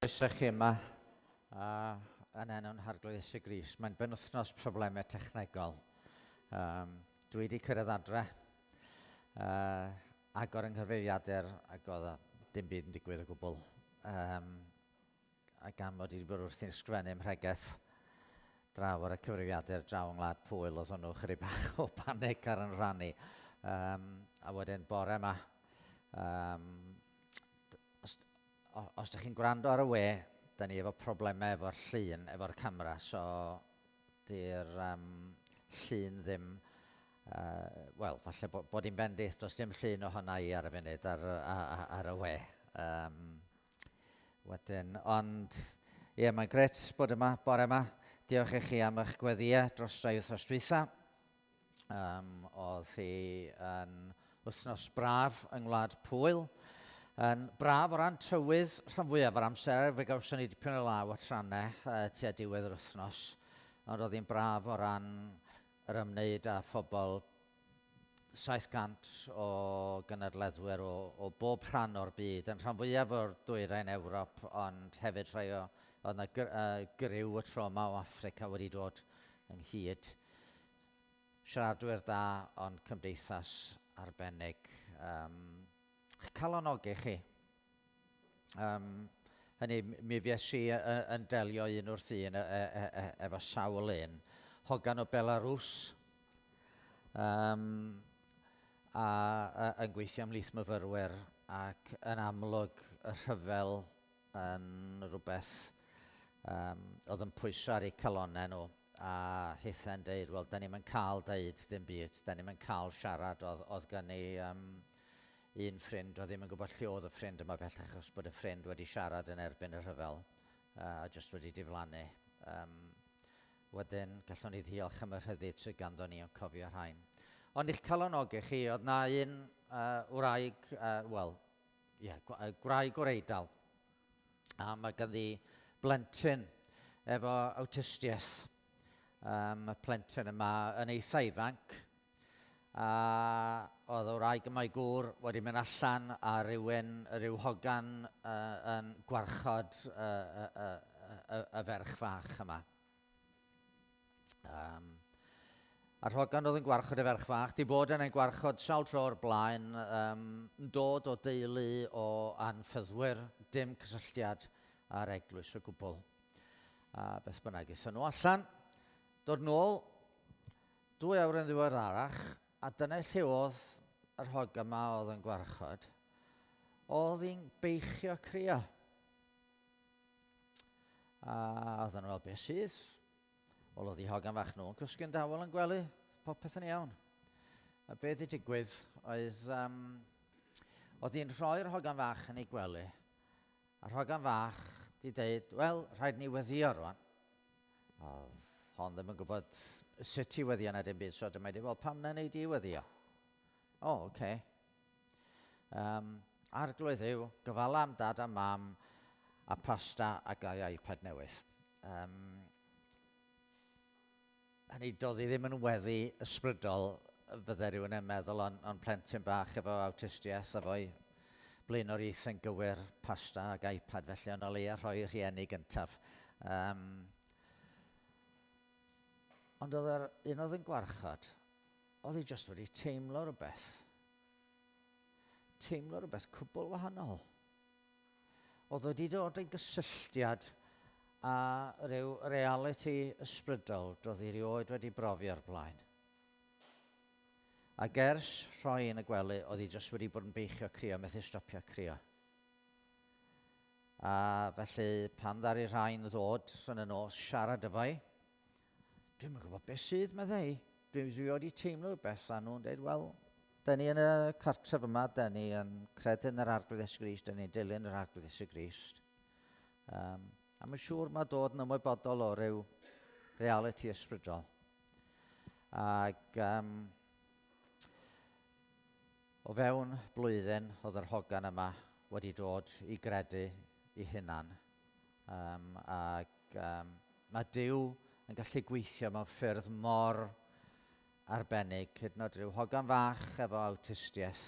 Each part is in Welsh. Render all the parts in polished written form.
Croeso chi yma a yn enw'n Harglwydd Iesu Grist. Mae'n benwythnos problemau technegol. Um, dwi wedi cyrraedd adre, uh, agor yng nghyfrifiadur ac oedd dim byd yn digwydd o gwbl. Um, a gan mod i wedi bod wrthi'n ysgrifennu mhregeth draw ar y cyfrifiadur draw yng Ngwlad Pwyl, oedd hwnnw chydig bach o panic ar yn rhan i. Um, a wedyn bore yma, um, os, os ydych chi'n gwrando ar y we, da ni efo problemau efo'r llun, efo'r camera, so di'r um, llun ddim, uh, wel, falle bod, bod hi'n bendith, does dim llun ohona i ar y funud ar, ar, ar y we. Um, wedyn, ond, ie, yeah, mae'n gret bod yma, bore yma. Diolch i chi am eich gweddïau dros dau wythnos dwytha. Um, oedd hi yn wythnos braf yng Ngwlad Pwyl. Yn braf o ran tywydd rhan fwyaf o'r amser, fe gawson ni dipyn o law at rannau uh, tua diwedd yr wythnos, ond oedd hi'n braf o ran yr ymwneud â phobl 700 o gynadleddwyr o, o bob rhan o'r byd, yn rhan fwyaf o'r dwyrain Ewrop, ond hefyd rhai o, oedd yna gr, uh, griw y tro yma o Affrica wedi dod ynghyd. Siaradwyr da ond cymdeithas arbennig. Um, calonogi chi. Um, hynny, mi fues i yn delio un wrth un e, e, e, e, efo sawl un. Hogan o Belarus, um, a, a, yn gweithio ymhlith myfyrwyr ac yn amlwg y rhyfel yn rhywbeth um, oedd yn pwyso ar eu calonnau nhw a hithau'n deud, wel, da ni'm yn cael deud dim byd, da ni'm yn cael siarad. Oedd, oedd gen i um, un ffrind, oedd ddim yn gwybod lle oedd y ffrind yma bellach, achos bod y ffrind wedi siarad yn erbyn y rhyfel, a jyst wedi diflannu. Um, wedyn, gallwn ni ddiolch am y rhyddid sydd ganddo ni yn cofio rhain. Ond i'ch calonogi chi, oedd na un uh, wraig, uh, wel, ie, gwraig o'r Eidal, a mae ganddi blentyn efo awtistiaeth. Um, y plentyn yma yn eitha ifanc, a oedd y wraig yma i gŵr wedi mynd allan a rhywun, rhyw hogan uh, yn gwarchod uh, uh, uh, uh, y ferch fach yma. Um, a'r hogan oedd yn gwarchod y ferch fach, di bod yn ein gwarchod sawl tro o'r blaen, um, yn dod o deulu o anffyddwyr, dim cysylltiad â'r eglwys o gwbl. A beth bynnag, aethon nhw allan, dod nôl, dwy awr yn ddiweddarach, a dyna lle oedd yr hog yma oedd yn gwarchod. Oedd hi'n beichio crio. A oedden nhw fel, beth sydd? Wel, oedd i hogan fach nhw yn cysgu'n dawel yn gwely, popeth yn iawn. A be di digwydd oedd, um, oedd hi'n rhoi'r hogan fach yn ei gwely, a'r hogan fach di deud, wel, rhaid ni weddio rwan. Oedd hon ddim yn gwybod sut i weddio na dim byd, so dyma i dweud, wel, pam na wneud i weddio? O, oh, oce. Okay. Um, arglwydd yw, gofala am dad a mam a pasta a gai iPad newydd. Um, hynny, doedd hi ddim yn weddi ysbrydol fydde rhywun yn meddwl on, on plentyn bach efo awtistiaeth efo'i blaenoriaethau'n gywir pasta ac iPad felly, ond o leia rhoi rhieni gyntaf. Um, ond oedd yr un oedd yn gwarchod, oedd hi jyst wedi teimlo rhywbeth. Teimlo rhywbeth cwbl wahanol. Oedd wedi dod yn gysylltiad â rhyw realiti ysbrydol doedd hi rioed wedi brofi o'r blaen. Ac ers rhoi yn y gwely, oedd hi jyst wedi bod yn beichio crio, methu stopio crio. A felly, pan ddaru rhain ddod yn y nos siarad efo hi, Dwi'm yn gwybod beth sydd, meddai. Dwi rioed wedi teimlo rhywbeth, a nhw'n dweud, wel, da ni yn y cartref yma, da ni yn credu yn yr Arglwydd Iesu Grist, da ni'n dilyn yr Arglwydd Iesu Grist. Um, a mae'n siŵr mae dod yn ymwybodol o ryw reality ysbrydol. Ac um, o fewn blwyddyn oedd yr hogan yma wedi dod i gredu i hunan. Um, ac um, mae Duw yn gallu gweithio mewn ffyrdd mor arbennig, hyd yn oed rhyw hogan fach efo awtistiaeth,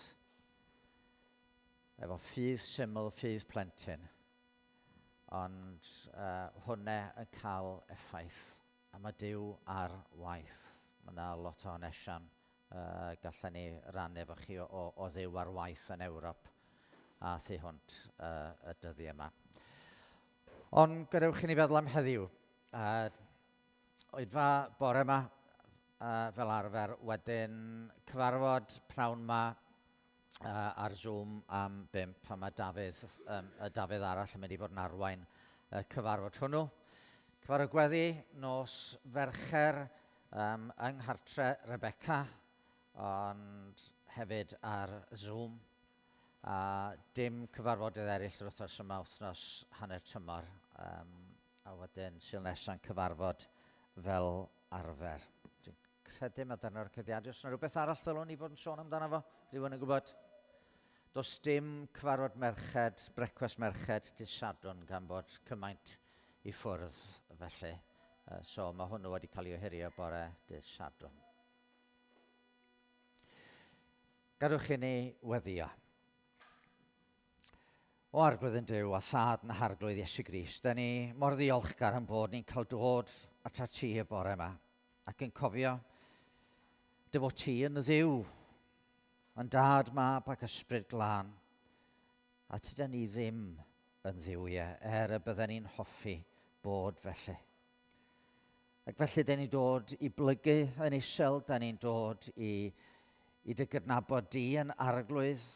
efo ffydd syml, ffydd plentyn. Ond uh, hwnna yn cael effaith, a mae Duw ar waith. Mae yna lot o hanesion uh, gallen ni rannu efo chi o, o, o Dduw ar waith yn Ewrop a thu hwnt uh, y dyddiau yma. Ond gadewch i ni feddwl am heddiw. Uh, oedfa bore yma, uh, fel arfer, wedyn cyfarfod pnawn yma uh, ar Zoom am 5, a mae Dafydd, um, y Dafydd arall yn mynd i fod yn arwain y cyfarfod hwnnw. Cyfarfod gweddi nos Fercher um, yng nghartre Rebecca, ond hefyd ar Zoom. A dim cyfarfodydd eraill yr wythnos yma, wythnos hanner tymor. Um, a wedyn Sul nesa'n cyfarfod fel arfer. Dwi'n credu mae dyna'r cyddiadu. Os yna rhywbeth arall ddylwn ni fod yn sôn amdano fo, rhywun yn gwybod? Does dim cyfarfod merched, brecwast merched dydd Sadwrn gan bod cymaint i ffwrdd felly. So mae hwnnw wedi cael ei ohirio bore dydd Sadwrn. Gadwch i ni weddio. O Arglwydd yn Duw a Thad yn Harglwydd Iesu Grist, da ni mor ddiolchgar am bod ni'n cael dod atat ti y bore yma ac yn cofio dy fod ti yn Dduw, yn Dad, Mab ac Ysbryd Glân, a tyda ni ddim yn dduwiau, er y bydden ni'n hoffi bod felly. Ac felly, da ni'n dod i blygu yn isel, da ni'n dod i, i dy gydnabod di yn arglwydd.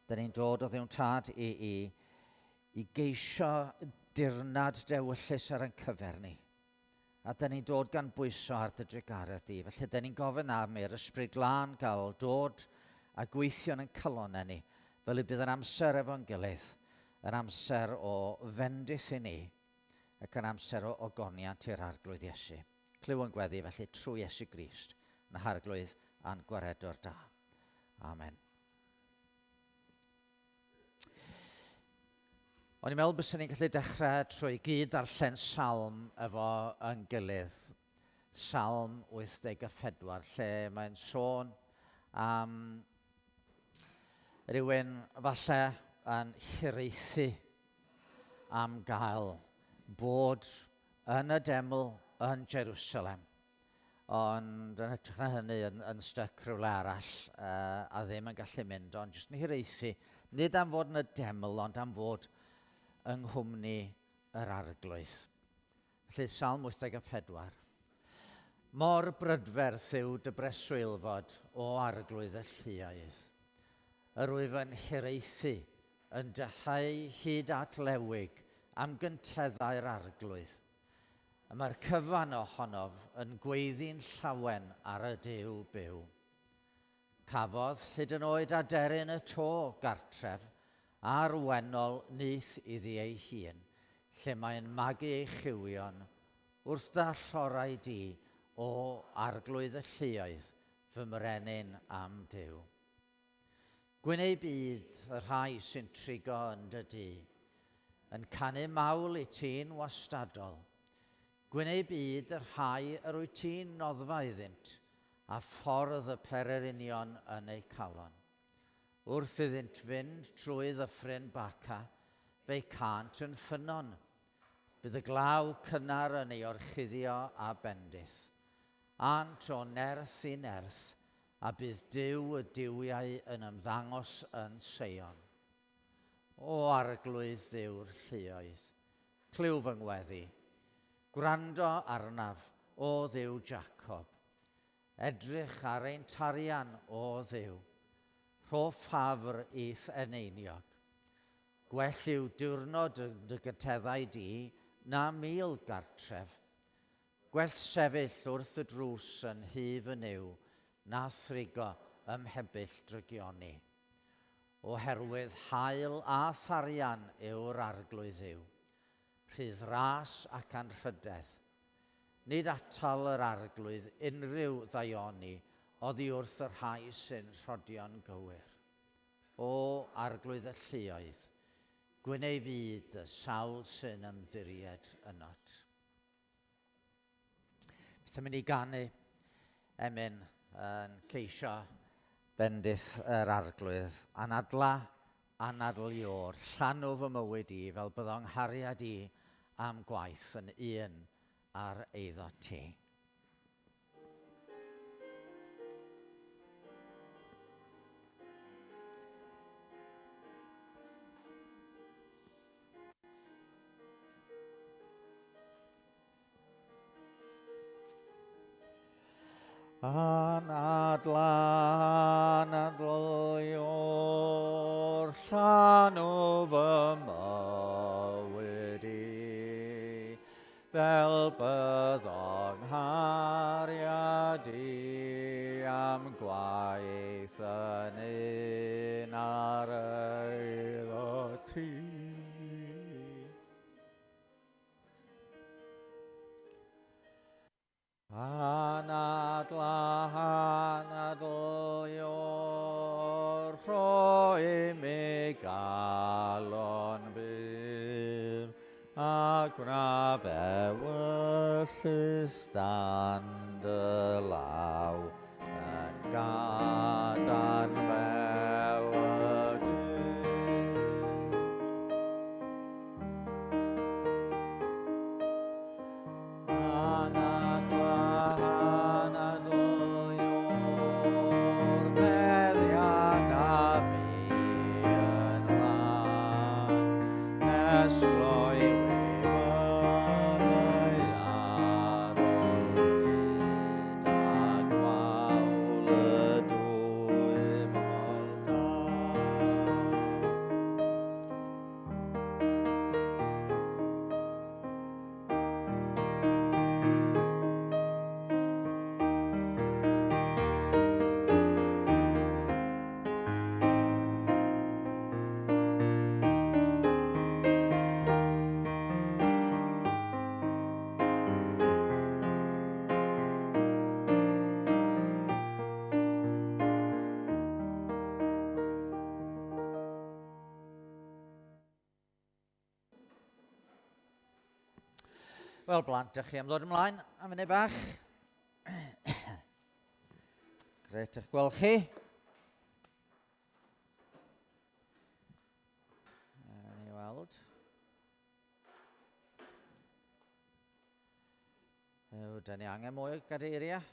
Da ni'n dod o ddiwn tad i, i, i geisio dirnad dewyllys ar ein cyfer ni. A da ni'n dod gan bwyso ar dy drugaredd di. Felly, da ni'n gofyn am i'r Ysbryd Glân gael dod a gweithio yn ein calonnau ni, fel y bydd yn amser efo'n gilydd, yn amser o fendith i ni, ac yn amser o ogoniant i'r Arglwydd Iesu. Clyw yn gweddi felly trwy Iesu Grist, yn Harglwydd a'n Gwaredwr da. Amen. O'n i'n meddwl byswn ni'n gallu dechrau trwy gyd darllen salm efo yn gilydd. Salm 84, lle mae'n sôn am rhywun falle yn hiraethu am gael bod yn y deml yn Jerusalem, ond yn hytrach na hynny yn, yn styc rhywle arall uh, a ddim yn gallu mynd, ond jyst yn hiraethu, nid am fod yn y deml, ond am fod yng nghwmni yr arglwydd. Felly, Salm 84. Mor brydferth yw dy breswylfod o arglwydd y lluoedd. Yr wyf yn hiraethu yn dyheu hyd at lewig am gynteddau'r Arglwydd. Y mae'r cyfan ohonof yn gweiddi'n llawen ar y Duw byw. Cafodd hyd yn oed aderyn y to gartref a'r wennol nyth iddi ei hun, lle mae'n magu ei chywion, wrth dy allorau di, o Arglwydd y lluoedd, fy mrenin a'm Duw. Gwyn eu byd y rhai sy'n trigo yn dy dŷ, yn canu mawl i ti'n wastadol. Gwyn eu byd y rhai yr wyt ti'n noddfa iddynt, a ffordd y pererinion yn eu calon. Wrth iddynt fynd trwy ddyffryn Baca, fe'i cânt yn ffynnon. Bydd y glaw cynnar yn ei orchuddio â bendith. Ânt o nerth i nerth, A bydd Duw y duwiau yn ymddangos yn Seion. O Arglwydd Dduw'r lluoedd, clyw fy ngweddi. Gwrando arnaf, o Dduw Jacob. Edrych ar ein tarian, o Dduw. Rho ffafr i'th eneiniog. Gwell yw diwrnod dy gyteddau di na 1,000 gartref. Gwell sefyll wrth y drws yn nhŷ fy Nuw na thrigo ym mhebyll drygioni. Oherwydd haul a tharian yw'r Arglwydd Dduw, rhydd ras ac anrhydedd. Nid atal yr Arglwydd unrhyw ddaioni oddi wrth y rhai sy'n rhodio'n gywir. O Arglwydd y lluoedd, gwyn ei fyd y sawl sy'n ymddiried ynot. Beth am i ni ganu emyn yn ceisio bendith yr arglwydd. Anadla Anadl Iôr, llanw fy mywyd i fel byddo 'nghariad i a'm gwaith yn un ar eiddo ti. Anadl, anadl o'r llanw fy mywyd i, fel byddo nghariad i am gwaith yn un ar eiddo ti. Anadl anadl ior, rhoi mi galon byr, a gwna f'ewyllys dan dy law, yn gadarn fel y dydd. Anadl anadl yw'r meddian a fi yn lân, nes gloywi fy ar ôl fryd a gwawl y dwymol dan. Wel, blant, dych chi am ddod ymlaen am funud bach? Gret eich gweld chi. Ni weld. Ew, da ni angen mwy o gadeiriau.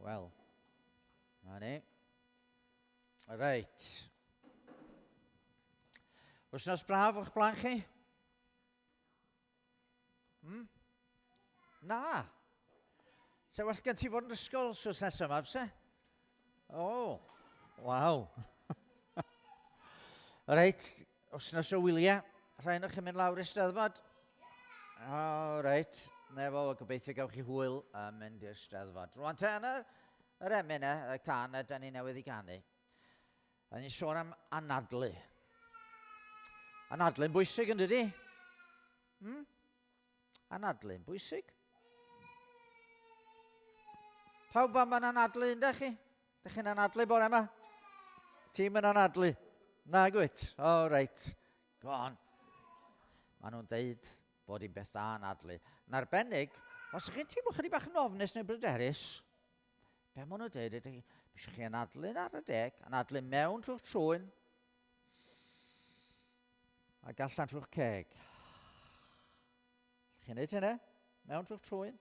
Wel, na ni. Reit. Wythnos braf o'ch blaen chi? Hmm? Na. Se well gen ti fod yn ysgol sus nesaf yma, fyse? O, oh, waw. Reit, wythnos o wyliau. Rhaid o'ch chi'n mynd lawr i'r Steddfod? O, oh, reit. Na fo, gobeithio gewch chi hwyl a mynd i'r Steddfod. Rwan te, yna, yr emyn e, y can y da ni newydd i ganu. Da ni'n sôn am anadlu. Anadlu'n bwysig yn dydi? Hmm? Anadlu'n bwysig. Pawb am yn anadlu, ynddo chi? Dych chi'n anadlu bore yma? Ti'n yn anadlu? Na gwyt? O, oh, reit. Go on. Maen nhw'n deud bod hi'n beth da anadlu. Yn arbennig, os ydych chi'n teimlo chydig bach yn ofnus neu bryderus, be maen nhw'n deud ydy, eisiau chi anadlu'n ar y deg, anadlu mewn trwy'ch trwyn, ac allan trwy'ch ceg. Chi'n neud hynny? Mewn trwy'ch trwyn.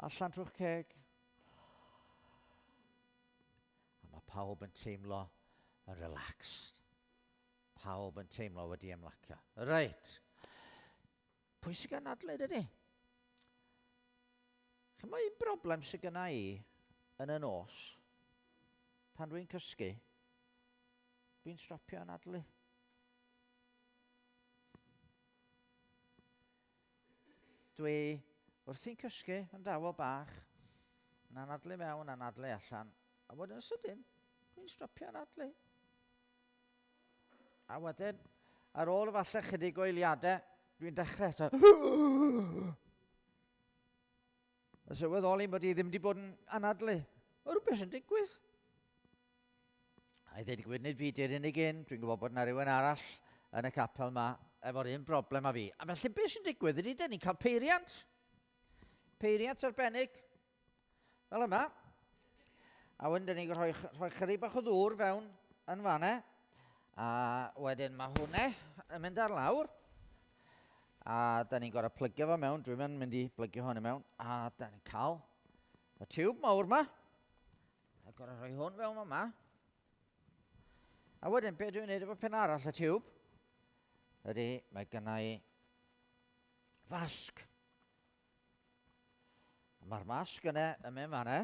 Allan trwy'ch ceg. A mae pawb yn teimlo yn relaxed. Pawb yn teimlo wedi ymlacio. Reit. Pwy sy'n anadlu, dydy? Chymod un broblem sydd gyna i yn y nos, pan dwi'n cysgu, dwi'n stopio anadlu. Dwi wrthi'n cysgu yn dawel bach, yn anadlu mewn, anadlu allan, a wedyn yn sydyn, dwi'n stopio anadlu. A wedyn, ar ôl falle chydig o eiliadau, dwi'n dechrau eto. A sylweddoli bod i ddim wedi bod yn anadlu. Mae rhywbeth yn digwydd. A i ddweud y gwir, nid fi di'r unig un, dwi'n gwybod bod yna rhywun arall yn y capel yma efo'r un broblem â fi. A felly beth sy'n digwydd ydy, dyn ni'n cael peiriant. Peiriant arbennig. Fel yma. A wedyn dyn ni'n rhoi, rhoi chydig bach o ddŵr fewn yn fanna. A wedyn mae hwnna yn mynd ar lawr. A da ni'n gorau plygio fo mewn. Dwi'n mynd i blygio hwn i mewn. A da ni'n cael y tiwb mawr ma. A gorau rhoi hwn fewn yma. A wedyn, be dwi'n neud efo pen arall y tiwb, ydy mae gynna i fasg. A mae'r masg yna yn mynd fanna.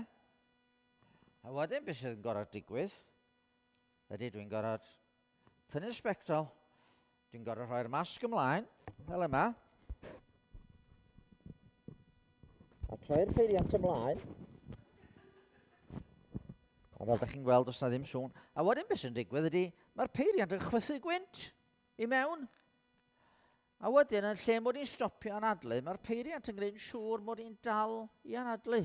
A wedyn, beth sydd yn gorau digwydd, ydy dwi'n gorau tynnu'r sbectol, dwi'n gorau rhoi'r masg ymlaen, fel yma, a troi'r peiriant ymlaen. A fel da chi'n gweld, os na ddim sŵn. A wedyn beth sy'n digwydd ydy, mae'r peiriant yn chwythu gwynt i mewn. A wedyn, yn lle mod i'n stopio anadlu, mae'r peiriant yn gwneud yn siŵr mod i'n dal i anadlu.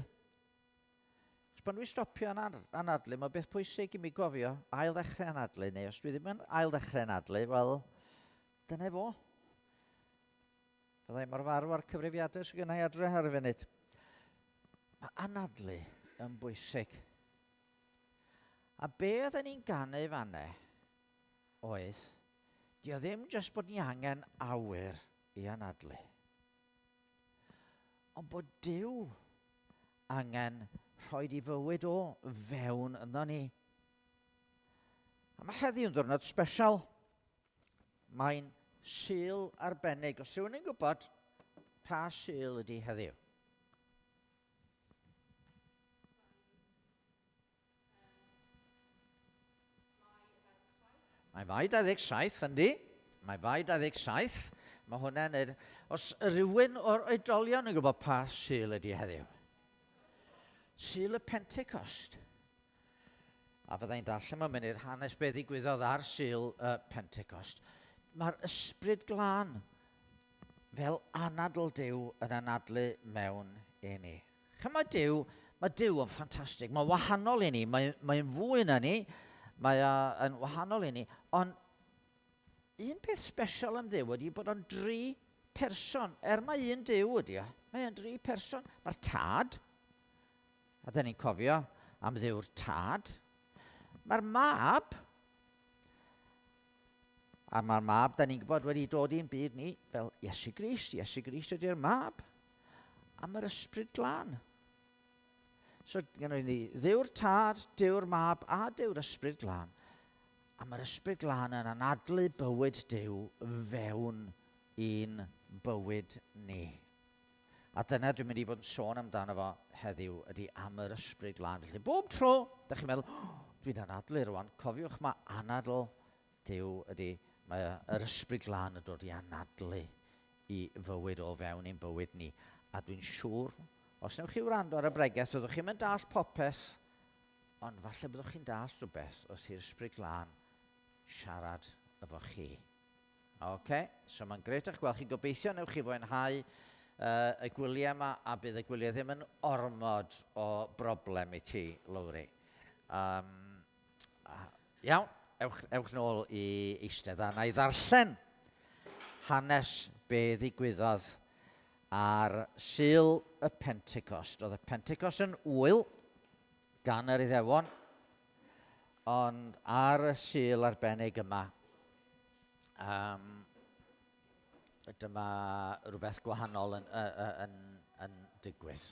Os pan dwi'n stopio anadlu, mae beth pwysig i mi gofio ail ddechrau anadlu, neu os dwi ddim yn ail ddechrau anadlu, wel, dyna fo. Fyddai mor farw ar cyfrifiadur sydd gennau adre ar y funud. Mae anadlu yn bwysig. A be oedden ni'n ganu fanne oedd, di o ddim jyst bod ni angen awyr i anadlu, ond bod Duw angen rhoi di fywyd o fewn ynddo ni. A mae heddiw'n ddwrnod special. Mae'n Sul arbennig. Os rhywun yn gwybod pa Sul ydy heddiw? Mae Fai 27, yndi? Mae Fai 27. Mae hwnna'n neud... Os rhywun o'r oedolion yn gwybod pa Sul ydy heddiw? Sul y Pentecost. A fyddai'n darllen mewn munud hanes be ddigwyddodd ar Sul y Pentecost. Mae'r ysbryd glân fel anadl Duw yn anadlu mewn i ni. Chymod, mae Duw, mae Duw yn ffantastig. Mae'n wahanol i ni, mae'n mae fwy na ni, mae yn wahanol i ni. Ond un peth special am Dduw ydy bod o'n dri person. Er mae un Duw ydy o, mae o'n dri person. Mae'r tad, a dyn ni'n cofio am Dduw'r tad. Mae'r mab, a mae'r mab, da ni'n gwybod, wedi dod i'n byd ni fel Iesu Grist. Iesu Grist ydy'r mab. A mae'r ysbryd glân. So, gennym ni Dduw'r Tad, Duw'r Mab a Duw'r Ysbryd Glân. A mae'r Ysbryd Glân yn anadlu bywyd Duw fewn i'n bywyd ni. A dyna dwi'n mynd i fod yn sôn amdano fo heddiw, ydy am yr Ysbryd Glân. Felly bob tro, da chi'n meddwl, oh, dwi'n anadlu rwan, cofiwch mae anadl Duw ydy, mae yr Ysbryd Glân yn dod i anadlu i fywyd o fewn ein bywyd ni. A dwi'n siŵr, os newch chi wrando ar y bregeth, fyddwch chi'n mynd dall popeth, ond falle byddwch chi'n dall rhywbeth wrth i'r Ysbryd Glân siarad efo chi. Ok, so mae'n grêt eich gweld chi. Gobeithio newch chi fwynhau uh, y gwyliau yma a bydd y gwyliau ddim yn ormod o broblem i ti, Lowri. Um, iawn, ewch, ewch nôl i eistedd a na i ddarllen hanes be ddigwyddodd ar Sul y Pentecost. Oedd y Pentecost yn wyl gan yr Iddewon, Ond ar y Sul arbennig yma, um, dyma rhywbeth gwahanol yn, yn, yn, yn digwydd.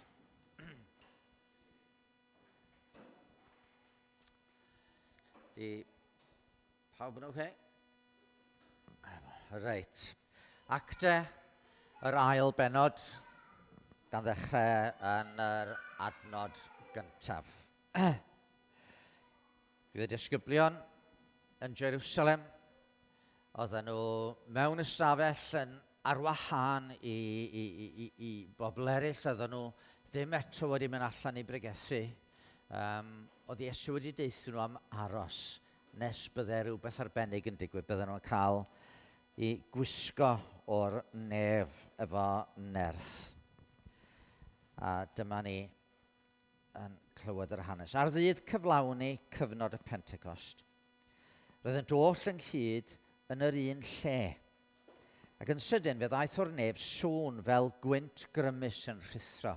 Di pawb yn oce? Okay? Reit. Acte, yr ail benod, gan ddechrau yn yr adnod gyntaf. Bydd y disgyblion yn Jerusalem, oedden nhw mewn ystafell yn ar wahân i, i, i, i, i bobl eraill, oedden nhw ddim eto wedi mynd allan i bregethu. Um, oedd Iesu wedi deuthyn nhw am aros nes byddai rhywbeth arbennig yn digwydd, bydden nhw'n cael i gwisgo o'r nef efo nerth. A dyma ni yn clywed yr hanes. Ar ddydd cyflawni cyfnod y Pentecost, roeddent oll ynghyd yn yr un lle. Ac yn sydyn fe ddaeth o'r nef sŵn fel gwynt grymus yn rhuthro,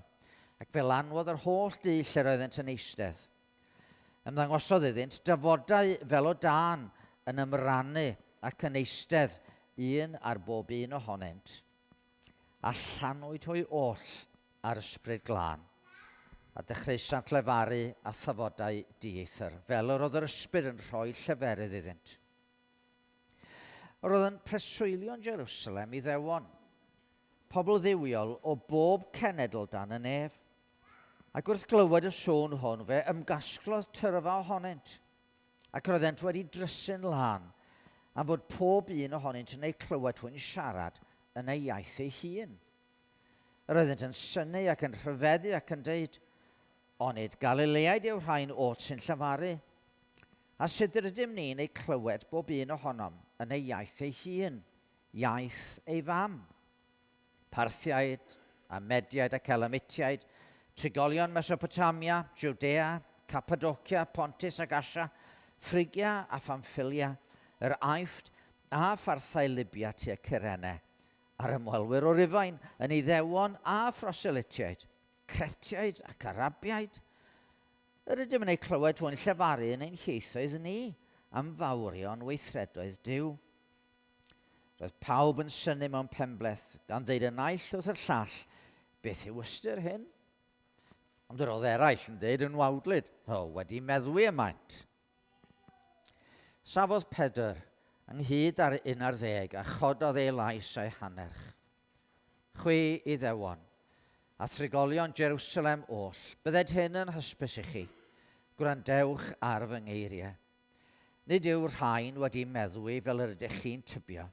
ac fe lanwodd yr holl dŷ lle'r oeddent yn eistedd. Ymddangosodd iddynt dafodau fel o dân yn ymrannu ac yn eistedd un ar bob un ohonynt, a llanwyd hwy oll ar Ysbryd Glân, a dechreusant lefaru a thafodau dieithr, fel yr oedd yr Ysbryd yn rhoi lleferydd iddynt. Yr oedd yn preswylio yn Jerusalem Iddewon, pobl dduwiol o bob cenedl dan y nef. Ac wrth glywed y sŵn hwn, fe ymgasglodd tyrfa ohonynt, ac roeddent wedi drysu'n lân, am fod pob un ohonynt yn eu clywed hwy'n siarad yn ei iaith ei hun. Yr oeddent yn synnu ac yn rhyfeddu ac yn deud, Onid Galileaid yw'r rhain oll sy'n llefaru? A sut rydym ni'n eu clywed bob un ohonom yn ei iaith ei hun, iaith ei fam? Parthiaid, a Mediaid ac Elamitiaid, trigolion Mesopotamia, Jwdea, Cappadocia, Pontus ac Asia, Phrygia a Phamffilia, yr Aifft a pharthau Libya tua Cyrene, a'r ymwelwyr o Rufain, yn Iddewon a phroselytiaid, Cretiaid ac Arabiaid. Yr ydym yn eu clywed hwy'n llefaru yn ein hieithoedd ni am fawrion weithredoedd Duw. Roedd pawb yn synnu mewn penbleth, gan ddeud y naill wrth y llall, Beth yw ystyr hyn? Ond yr oedd eraill yn deud yn wawdlyd, O, wedi meddwi y maent. Safodd Pedr ynghyd â'r 11 a chododd ei lais a'i hannerch. Chwi Iddewon, a thrigolion Jerusalem oll, bydded hyn yn hysbys i chi, gwrandewch ar fy ngeiriau. Nid yw'r rhain wedi meddwi fel yr ydych chi'n tybio.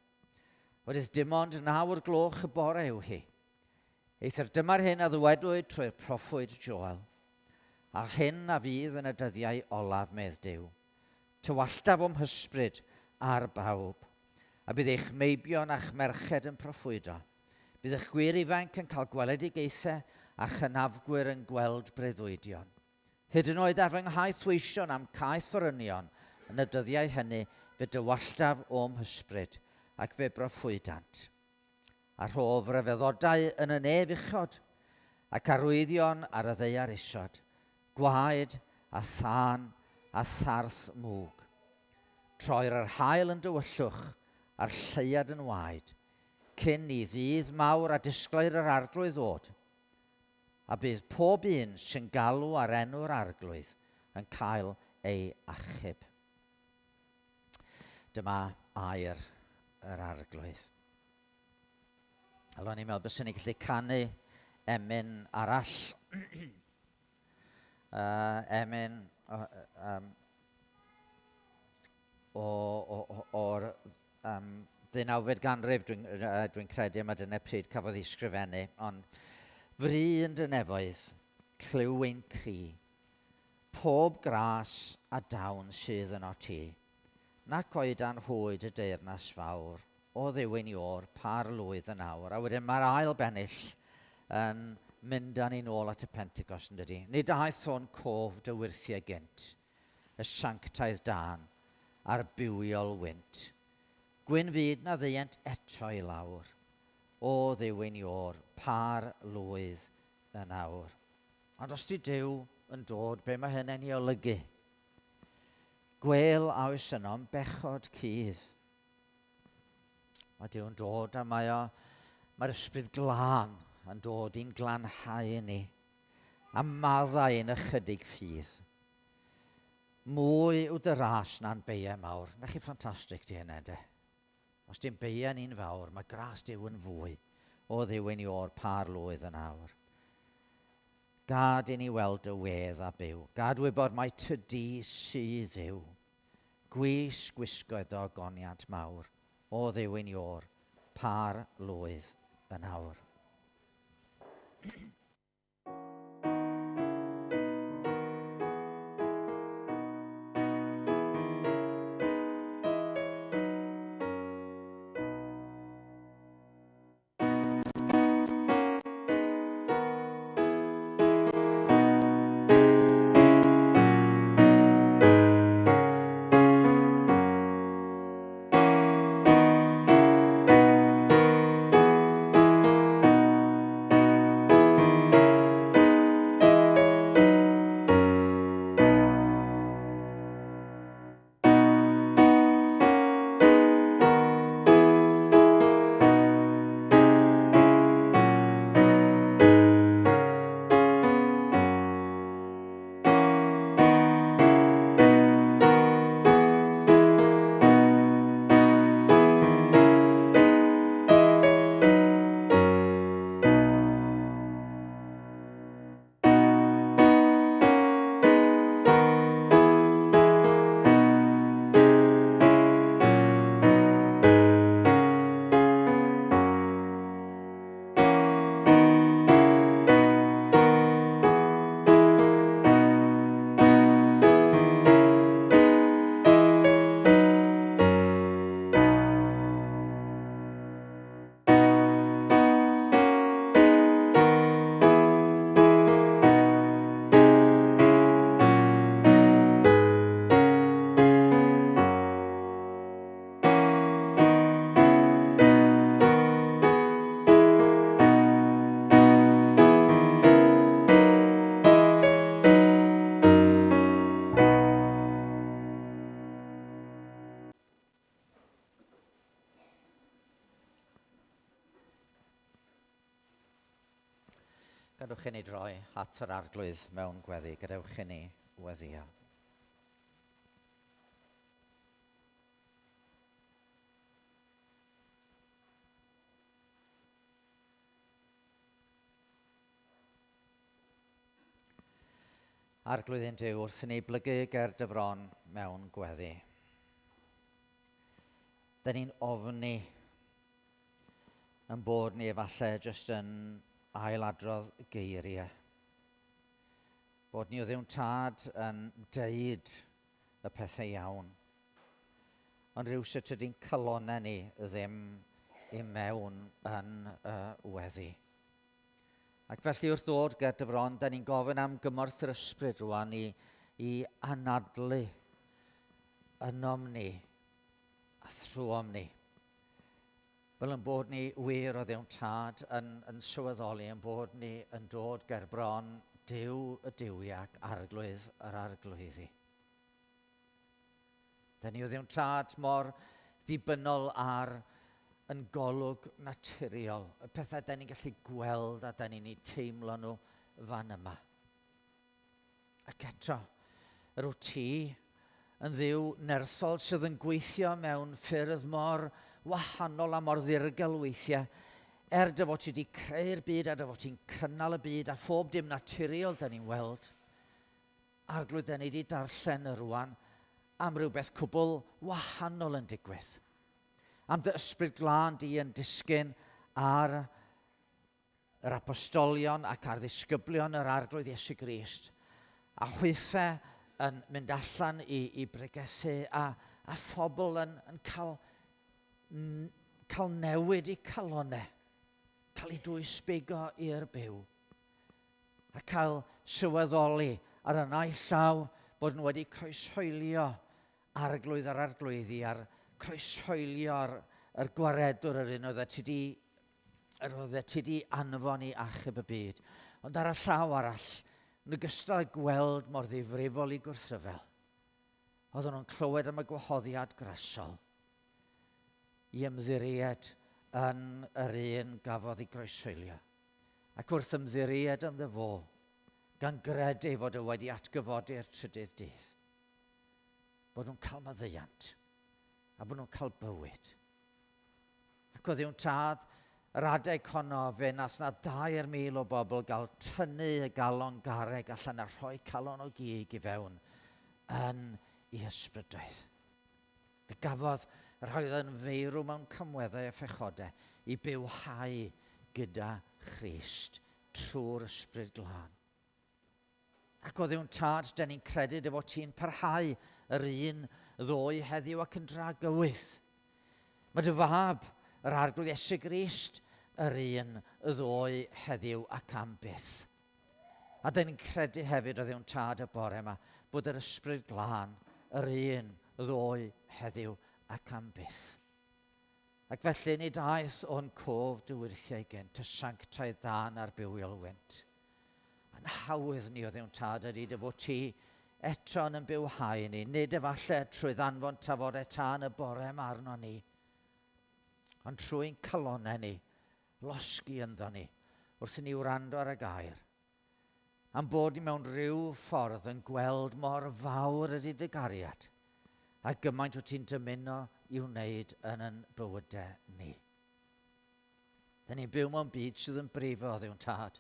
Oeddys dim ond 9 o'r gloch y bore yw hi. Eithr dyma'r hyn a ddywedwyd trwy'r proffwyd Joel. A'r hyn a fydd yn y dyddiau olaf, medd Duw, tywalltaf o'm hysbryd ar bawb, a bydd eich meibion a'ch merched yn proffwydo. Bydd eich gwŷr ifanc yn cael gweledigaethau a chynafgwyr yn gweld breuddwydion. Hyd yn oed ar fy nghaethweision a'm caethforynion yn y dyddiau hynny fe dywalltaf o'm hysbryd, ac fe broffwydant. A rhof ryfeddodau yn y nef uchod, ac arwyddion ar y ddaear isod, gwaed a thân a tharth mwg. Troir yr haul yn dywyllwch, a'r lleuad yn waed, cyn i ddydd mawr a disglair yr Arglwydd ddod. A bydd pob un sy'n galw ar enw'r Arglwydd yn cael ei achub. Dyma air yr Arglwydd. Wel, o'n i'n meddwl byswn ni'n gallu canu emyn arall. Emyn um, o, o, o, o'r ddeunawfed ganrif, dwi'n dwi credu, mae dyna pryd cafodd ei sgrifennu. Ond fri yn dy nefoedd, clyw ein cri, Pob gras a dawn sydd yno ti, Nac oedan hwy dy deyrnas fawr, O Dduw'n Iôr, par lwydd yn awr. A wedyn mae'r ail bennill yn mynd â ni nôl at y Pentecost, yn dydy? Nid aeth o'n cof dy wyrthiau gynt, y sanctaidd dân a'r bywiol wynt. Gwyn fyd na ddeuent eto i lawr, O Dduw'n Iôr, par lwydd yn awr. Ond os 'di Duw yn dod, be mae hynny'n ei olygu? Gwêl a oes yno'n bechod cudd. Mae Duw yn dod a mae o, mae'r Ysbryd Glân yn dod i'n glanhau ni a maddau yn ychydig ffydd. Mwy yw dy ras na'n beiau mawr. Na chi ffantastig di hynna, de? Os dim beiau ni'n fawr, mae gras Duw yn fwy. O Dduw ein Iôr, par lwydd yn awr. Gad i ni weld dy wedd a byw. Gad wybod mai ty di sydd Dduw. Gwys gwisgoedd dy ogoniant mawr. O Dduw ein Iôr, par lwydd yn awr. Gadewch i ni droi at yr Arglwydd mewn gweddi. Gadewch i ni weddïo. Arglwydd ein Duw, wrth i ni blygu ger dy fron mewn gweddi. Dyn ni'n ofni yn bod ni efallai jyst yn ailadrodd geiriau. Bod ni o Dduw'n Tad yn deud y pethau iawn. Ond rhywsut tydi'n calonau ni ddim i mewn yn y weddi. Ac felly wrth ddod ger dy fron, da ni'n gofyn am gymorth yr ysbryd rwan i, i anadlu ynom ni a thrwom ni. Fel yn bod ni wir o Dduw'n Tad yn, yn sylweddoli yn bod ni yn dod ger bron Duw y duwiau ac Arglwydd yr arglwyddi. Da ni o Dduw'n Tad mor ddibynnol ar yn golwg naturiol, y pethau da ni'n gallu gweld a da ni'n eu teimlo nhw fan yma. Ac eto, yr wyt ti yn Dduw nerthol sydd yn gweithio mewn ffyrdd mor wahanol a mor ddirgel weithiau, er dy fod ti wedi creu'r byd a dy fod ti'n cynnal y byd a phob dim naturiol da ni'n weld. Arglwydd, da ni wedi darllen y rwan am rywbeth cwbl wahanol yn digwydd. Am dy ysbryd glân di yn disgyn ar yr apostolion ac ar ddisgyblion yr Arglwydd Iesu Grist, a hwythau yn mynd allan i, i bregethu a, a phobl yn, yn cael, cael newid i calonau, cael eu dwysbigo i'r byw, a cael sylweddoli ar y naill llaw bod nhw wedi croeshoelio Arglwydd yr Arglwyddi a'r croeshoelio'r yr gwaredwr yr un oedd ti di yr oeddet ti di anfon i achub y byd. Ond ar y llaw arall, yn ogystal â gweld mor ddifrifol i gwrthryfel, oedden nhw'n clywed am y gwahoddiad grasol i ymddiried yn yr un gafodd ei groeshoelio. Ac wrth ymddiried ynddo fo, gan gredu ei fod o wedi atgyfodi'r trydydd dydd, bod nhw'n cael maddeuant a bod nhw'n cael bywyd. Ac o Dduw'n Tad, yr adeg honno fe nath na 2,000 o bobl gael tynnu y galon garreg allan a rhoi calon o gig i fewn yn i ysbrydoedd. Fe gafodd y rhai oedd yn feirw mewn camweddau a phechodau i bywhau gyda Christ trwy'r Ysbryd Glân. Ac o Dduw'n Tad, dyn ni'n credu dy fod ti'n parhau yr un ddoe heddiw ac yn dragywydd. Mae dy fab, yr Arglwydd Iesu Grist, yr un ddoe heddiw ac am byth. A dyn ni'n credu hefyd o Dduw'n Tad y bore yma bod yr Ysbryd Glân yr un ddoe heddiw ac am byth. Ac felly nid aeth o'n cof dy wyrthiau gynt, y sanctaidd dân a'r bywiol wynt. A'n hawydd ni o Dduw'n Tad ydy dy fod ti eto yn bywhau ni, nid efallai trwy ddanfon tafodau tân y bore yma arno ni, ond trwy'n calonnau ni, losgi ynddo ni, wrth i ni wrando ar y gair. Am bod ni mewn rhyw ffordd yn gweld mor fawr ydy dy gariad, a gymaint wyt ti'n dymuno i wneud yn yn bywydau ni. Da ni'n byw mewn byd sydd yn brifo, Dduw'n Tad.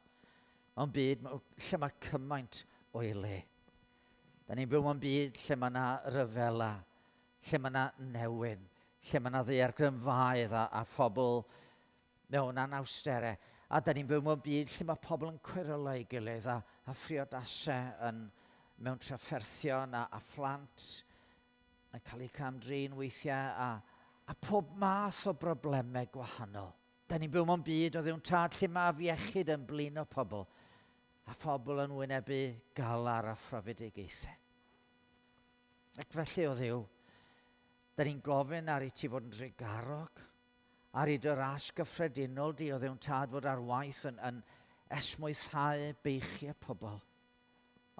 Mewn byd lle mae cymaint o'i le. Da ni'n byw mewn byd lle mae yna ryfela, lle mae yna newyn, lle mae yna ddaeargrynfaoedd a, a phobl mewn anawsterau. A da ni'n byw mewn byd lle mae pobl yn cweryla ei gilydd a, a phriodasau yn, mewn trafferthion a, a phlant yn cael eu cam-drin weithiau a, a pob math o broblemau gwahanol. Da ni'n byw mewn byd o Dduw'n Tad lle mae afiechyd yn blino pobl a phobl yn wynebu galar a phrofedigaethau. Ac felly o Dduw, da ni'n gofyn ar i ti fod yn drugarog, ar i dy ras gyffredinol di o Dduw'n Tad fod ar waith yn, yn esmwythau beichiau pobl.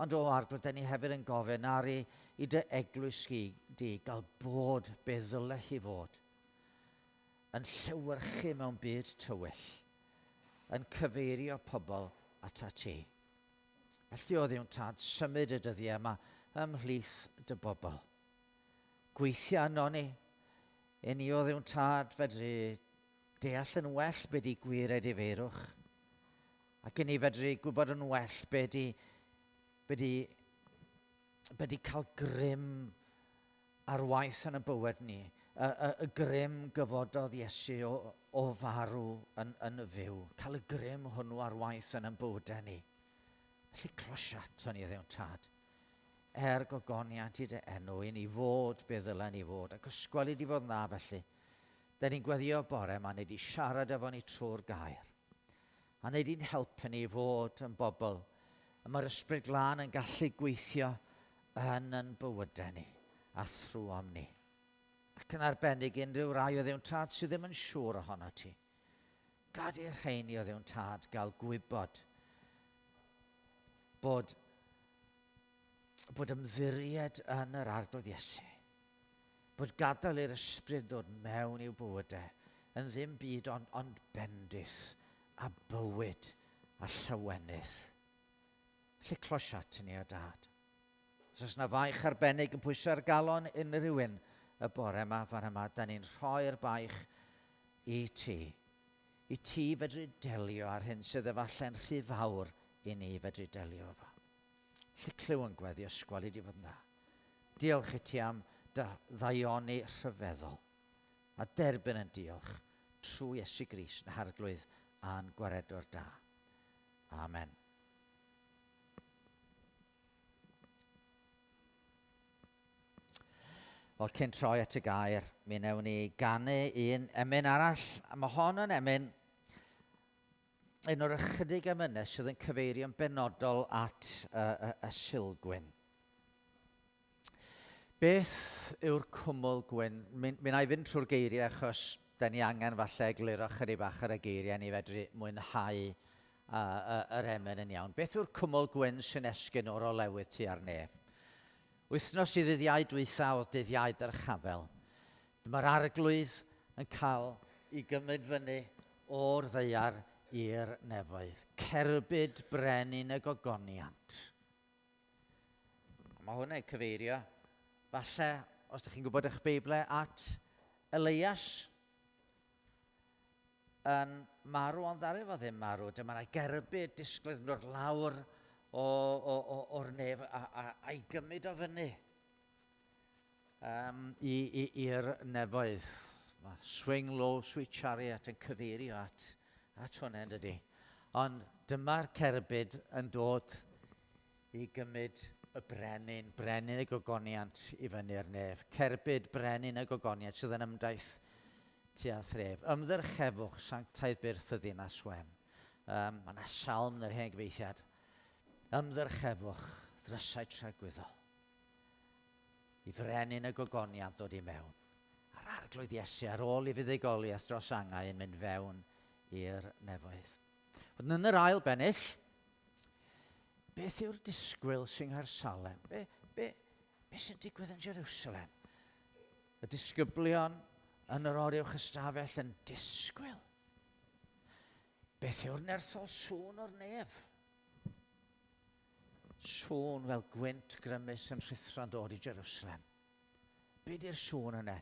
Ond o Arglwydd, da ni hefyd yn gofyn ar i, i dy eglwys di gael bod be ddyle hi fod, yn llewyrchu mewn byd tywyll, yn cyfeirio pobl ata ti. Felly o Dduw'n Tad, symud y dyddiau yma ymhlith dy bobl. Gweithio yno ni, i ni o Dduw'n Tad fedru deall yn well be di gwir edifeirwch, ac i ni fedru gwybod yn well be di, be di, be di cael grym ar waith yn y bywyd ni, y, y, y grym gyfododd Iesu o, o farw yn, yn fyw, cael y grym hwnnw ar waith yn ein bywydau ni. Felly closia ato ni, Dduw'n Tad, er gogoniant i dy enw, i ni fod be ddylen ni fod, ac ysgweli di fod yn dda felly. Da ni'n gweddio bore yma, neu di siarad efo ni trwy'r gair. A neu di'n helpu ni i fod yn bobl y mae'r Ysbryd Glân yn gallu gweithio yn yn bywydau ni a thrwom ni. Ac yn arbennig unrhyw rai o Dduw'n Tad sydd ddim yn siŵr ohono ti. Gad i'r rheini o Dduw'n Tad gael gwybod bod, bod ymddiried yn yr Arglwydd Iesu, bod gadael i'r Ysbryd ddod mewn i'w bywydau yn ddim byd ond, ond bendith a bywyd a llawenydd. Felly closia at ni o Dad. Os oes yna faich arbennig yn pwyso ar galon unrhyw un y bore yma, fan yma, da ni'n rhoi'r baich i ti. I ti fedru delio ar hyn sydd efallai'n rhy fawr i ni fedru delio efo. Felly clyw yn gweddi ysgwal i di fod yn dda. Diolch i ti am dy ddaioni rhyfeddol. A derbyn yn diolch trwy Iesu Grist yn Harglwydd a'n Gwaredwr da. Amen. Wel, cyn troi at y gair, mi wnewn ni ganu un emyn arall. A mae hon yn emyn, un o'r ychydig emynau sydd yn cyfeirio'n benodol at y, y, y Sulgwyn. Beth yw'r cwmwl gwyn? Mi, mi wna i fynd trwy'r geiriau achos da ni angen falle egluro chydig bach ar y geiriau ni fedru mwynhau uh, yr emyn yn iawn. Beth yw'r cwmwl gwyn sy'n esgyn o'r olewydd tua'r nef? Wythnos i ddydd Iau dwytha oedd dydd Iau Dyrchafel. Dyma'r arglwydd yn cael i gymryd fyny o'r ddaear i'r nefoedd. Cerbyd brenin y gogoniant. Mae hwn yn cyfeirio, falle, os ydych chi'n gwybod eich Beiblau, at Elias yn marw, ond ddaru fo ddim marw. Dyma yna gerbyd disgwyl yn dod lawr o, o, o, o'r nef a, a, a'i gymryd o fyny um, i'r nefoedd. Mae Swing Low, Sweet Chariot yn cyfeirio at, at hwnna, yn dydy. Ond dyma'r cerbyd yn dod i gymryd y brenin, brenin y gogoniant i fyny'r nef. Cerbyd brenin y gogoniant sydd yn ymdaith tua thref. Ymddyrchefwch sanctaidd byrth y ddinas wen. Um, mae yna salm yn yr hen gyfeithiad. Ymddyrchefwch ddrysau tragwyddol. I frenin y gogoniant ddod i mewn. A'r arglwydd Iesu ar ôl i fuddugoliaeth dros angau yn mynd fewn i'r nefoedd. Wedyn yn yr ail bennill, beth yw'r disgwyl sy'n Nghaersalem? Be, be, be sy'n digwydd yn Jerusalem? Y disgyblion yn yr oruwch ystafell yn disgwyl. Beth yw'r nerthol sŵn o'r nef? Sŵn fel gwynt grymus yn rhuthro'n dod i Jerusalem. Be di'r sŵn yna?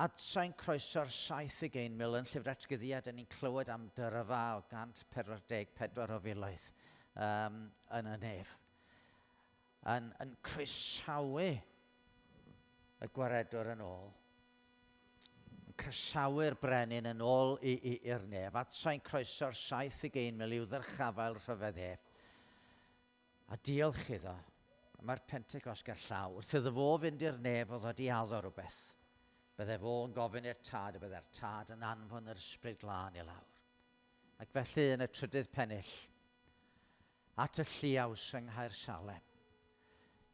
Adsain croeso'r 70,000 yn Llyfr Atgyddiad, yn ni'n clywed am dyrfa o 144 o filoedd um, yn y nef. Yn, yn croesawu y gwaredwr yn ôl. Yn croesawu'r brenin yn ôl i'r nef. Adsain croeso'r 70,000 i'w ddyrchafael rhyfedd ef. A diolch iddo, mae'r Pentecost ger llaw. Wrth iddo fo fynd i'r nef oedd wedi addo rhywbeth. Bydde fo yn gofyn i'r tad a bydde'r tad yn anfon yr ysbryd glân i lawr. Ac felly yn y trydydd pennill, at y lliaws yng Nghaersalem,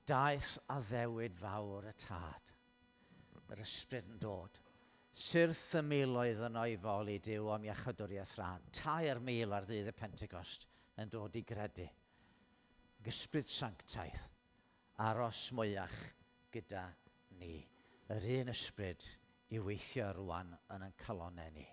daeth addewid fawr y tad. Yr ysbryd yn dod. Syrth y miloedd yno i foli Duw am iachawdwriaeth rhan. 3,000 ar ddydd y Pentecost yn dod i gredu. Ac ysbryd sanctaidd aros mwyach gyda ni. Yr un ysbryd i weithio rwan yn ein calonnau ni.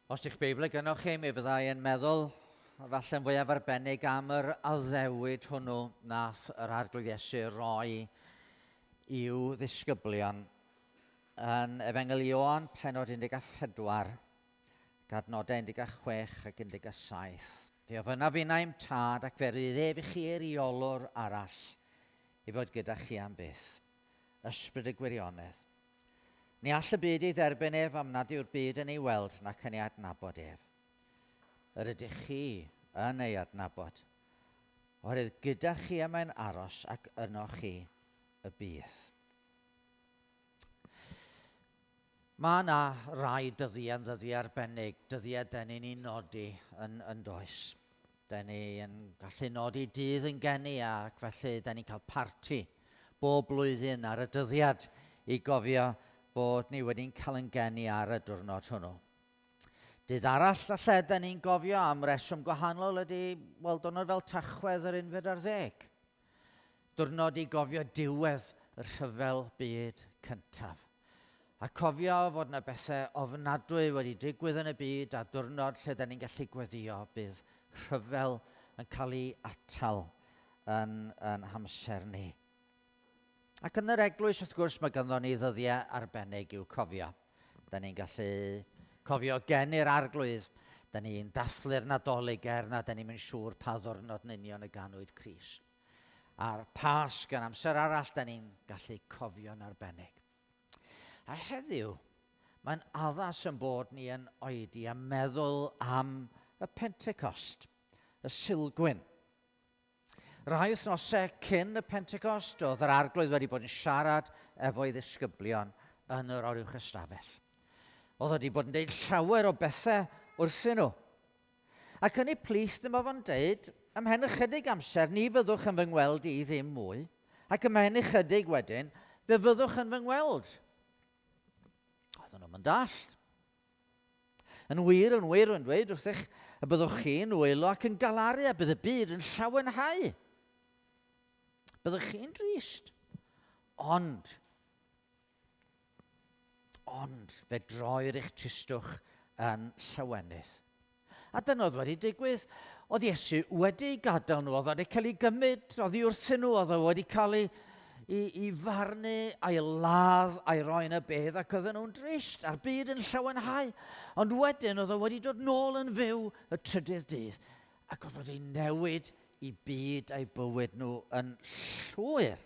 Os ydych Beibl gynnwch chi, mi fyddai yn meddwl falle'n fwyaf arbennig am yr addewid hwnnw nath yr Arglwydd Iesu roi i'w ddisgyblion yn Efengyl Ioan, penod 14, gadnodau 16 ac 17. Fe ofynnaf innau i'm tad ac fe rydd ef i chi eiriolwr arall i fod gyda chi am byth, ysbryd y gwirionedd. Ni all y byd ei dderbyn ef am nad yw'r byd yn ei weld nac yn ei adnabod ef. Yr ydych chi yn ei adnabod, oherwydd gyda chi y mae'n aros ac yno chi y bydd. Mae yna rai dyddiau yn ddyddiau arbennig, dyddiau den ni'n ei nodi yn, yn does. Den ni yn gallu nodi dydd yn geni ac felly den ni'n cael parti bob blwyddyn ar y dyddiad i gofio bod ni wedi'n cael yn geni ar y diwrnod hwnnw. Dydd arall falle den ni'n gofio am reswm gwahanol ydy, wel, diwrnod fel Tachwedd yr unfed ar ddeg. Diwrnod i gofio diwedd y Rhyfel Byd Cyntaf. A cofio fod 'na bethau ofnadwy wedi digwydd yn y byd a diwrnod lle 'da ni'n gallu gweddio bydd rhyfel yn cael ei atal yn, yn hamser ni. Ac yn yr eglwys, wrth gwrs, mae ganddo ni ddyddiau arbennig i'w cofio. Da ni'n gallu cofio geni'r arglwydd. Da ni'n dathlu'r Nadolig er na da ni'n mynd siŵr pa ddwrnod yn union y ganwyd Crist. A'r Pasg yn amser arall, da ni'n gallu cofio'n arbennig. A heddiw, mae'n addas yn bod ni yn oedi a meddwl am y Pentecost, y Sulgwyn. Rai wythnosau cyn y Pentecost, oedd yr Arglwydd wedi bod yn siarad efo'i ddisgyblion yn yr oruwch ystafell. Oedd wedi bod yn deud llawer o bethau wrthyn nhw. Ac yn ei plith dyma fo'n deud, ymhen ychydig amser ni fyddwch yn fy ngweld i ddim mwy, ac ymhen ychydig wedyn fe fyddwch yn fy ngweld. Oedden nhw'n dallt. Yn wir, yn wir, rwy'n dweud wrthych y byddwch chi'n wylo ac yn galaru a bydd y byd yn llawenhau. Byddwch chi'n drist. Ond, ond fe droir eich tristwch yn llawenydd. A dyna oedd wedi digwydd. Oedd Iesu wedi gadael nhw, oedd wedi cael ei gymryd oddi wrthyn nhw, oedd wedi cael ei, i, i farnu a'i ladd a'i roi yn y bedd ac oedden nhw'n drist a'r byd yn llawenhau. Ond wedyn oedd o wedi dod nôl yn fyw y trydydd dydd ac oedd wedi newid i byd a'i bywyd nhw yn llwyr.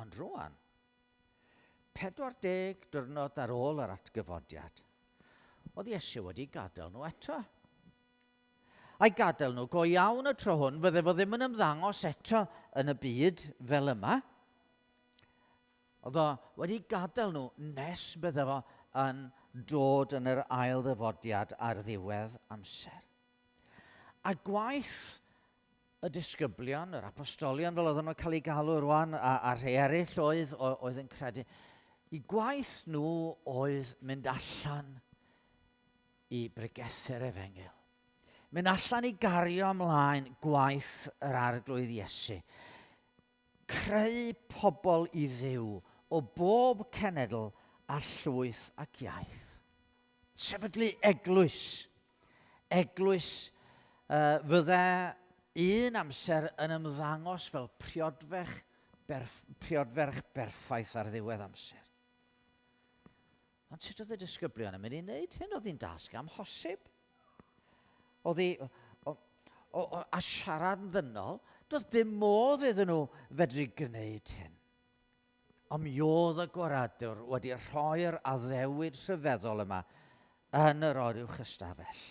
Ond rwan, 40 diwrnod ar ôl yr atgyfodiad, oedd Iesu wedi gadael nhw eto. A'i gadael nhw go iawn y tro hwn, fydde fo ddim yn ymddangos eto yn y byd fel yma. Oedd o wedi gadael nhw nes bydde fo yn dod yn yr ail ddyfodiad ar ddiwedd amser. A gwaith y disgyblion, yr apostolion fel oedden nhw'n cael eu galw rwan, a, a rhai eraill oedd, oedd yn credu, i gwaith nhw oedd mynd allan i bregethu'r efengyl. Mynd allan i gario ymlaen gwaith yr arglwydd Iesu. Creu pobl i Dduw o bob cenedl a llwyth ac iaith. Sefydlu eglwys. Eglwys uh, fydde un amser yn ymddangos fel priodferch, berf, priodferch berffaith ar ddiwedd amser. Ond sut oedd y disgyblion yn mynd i wneud hyn? Oedd hi'n dasg amhosib. Oedd hi, o, o, o, a siarad yn ddynol, doedd dim modd iddyn nhw fedru gwneud hyn. Ond mi oedd y gwaradwr wedi rhoi'r addewid rhyfeddol yma yn yr oruwch ystafell.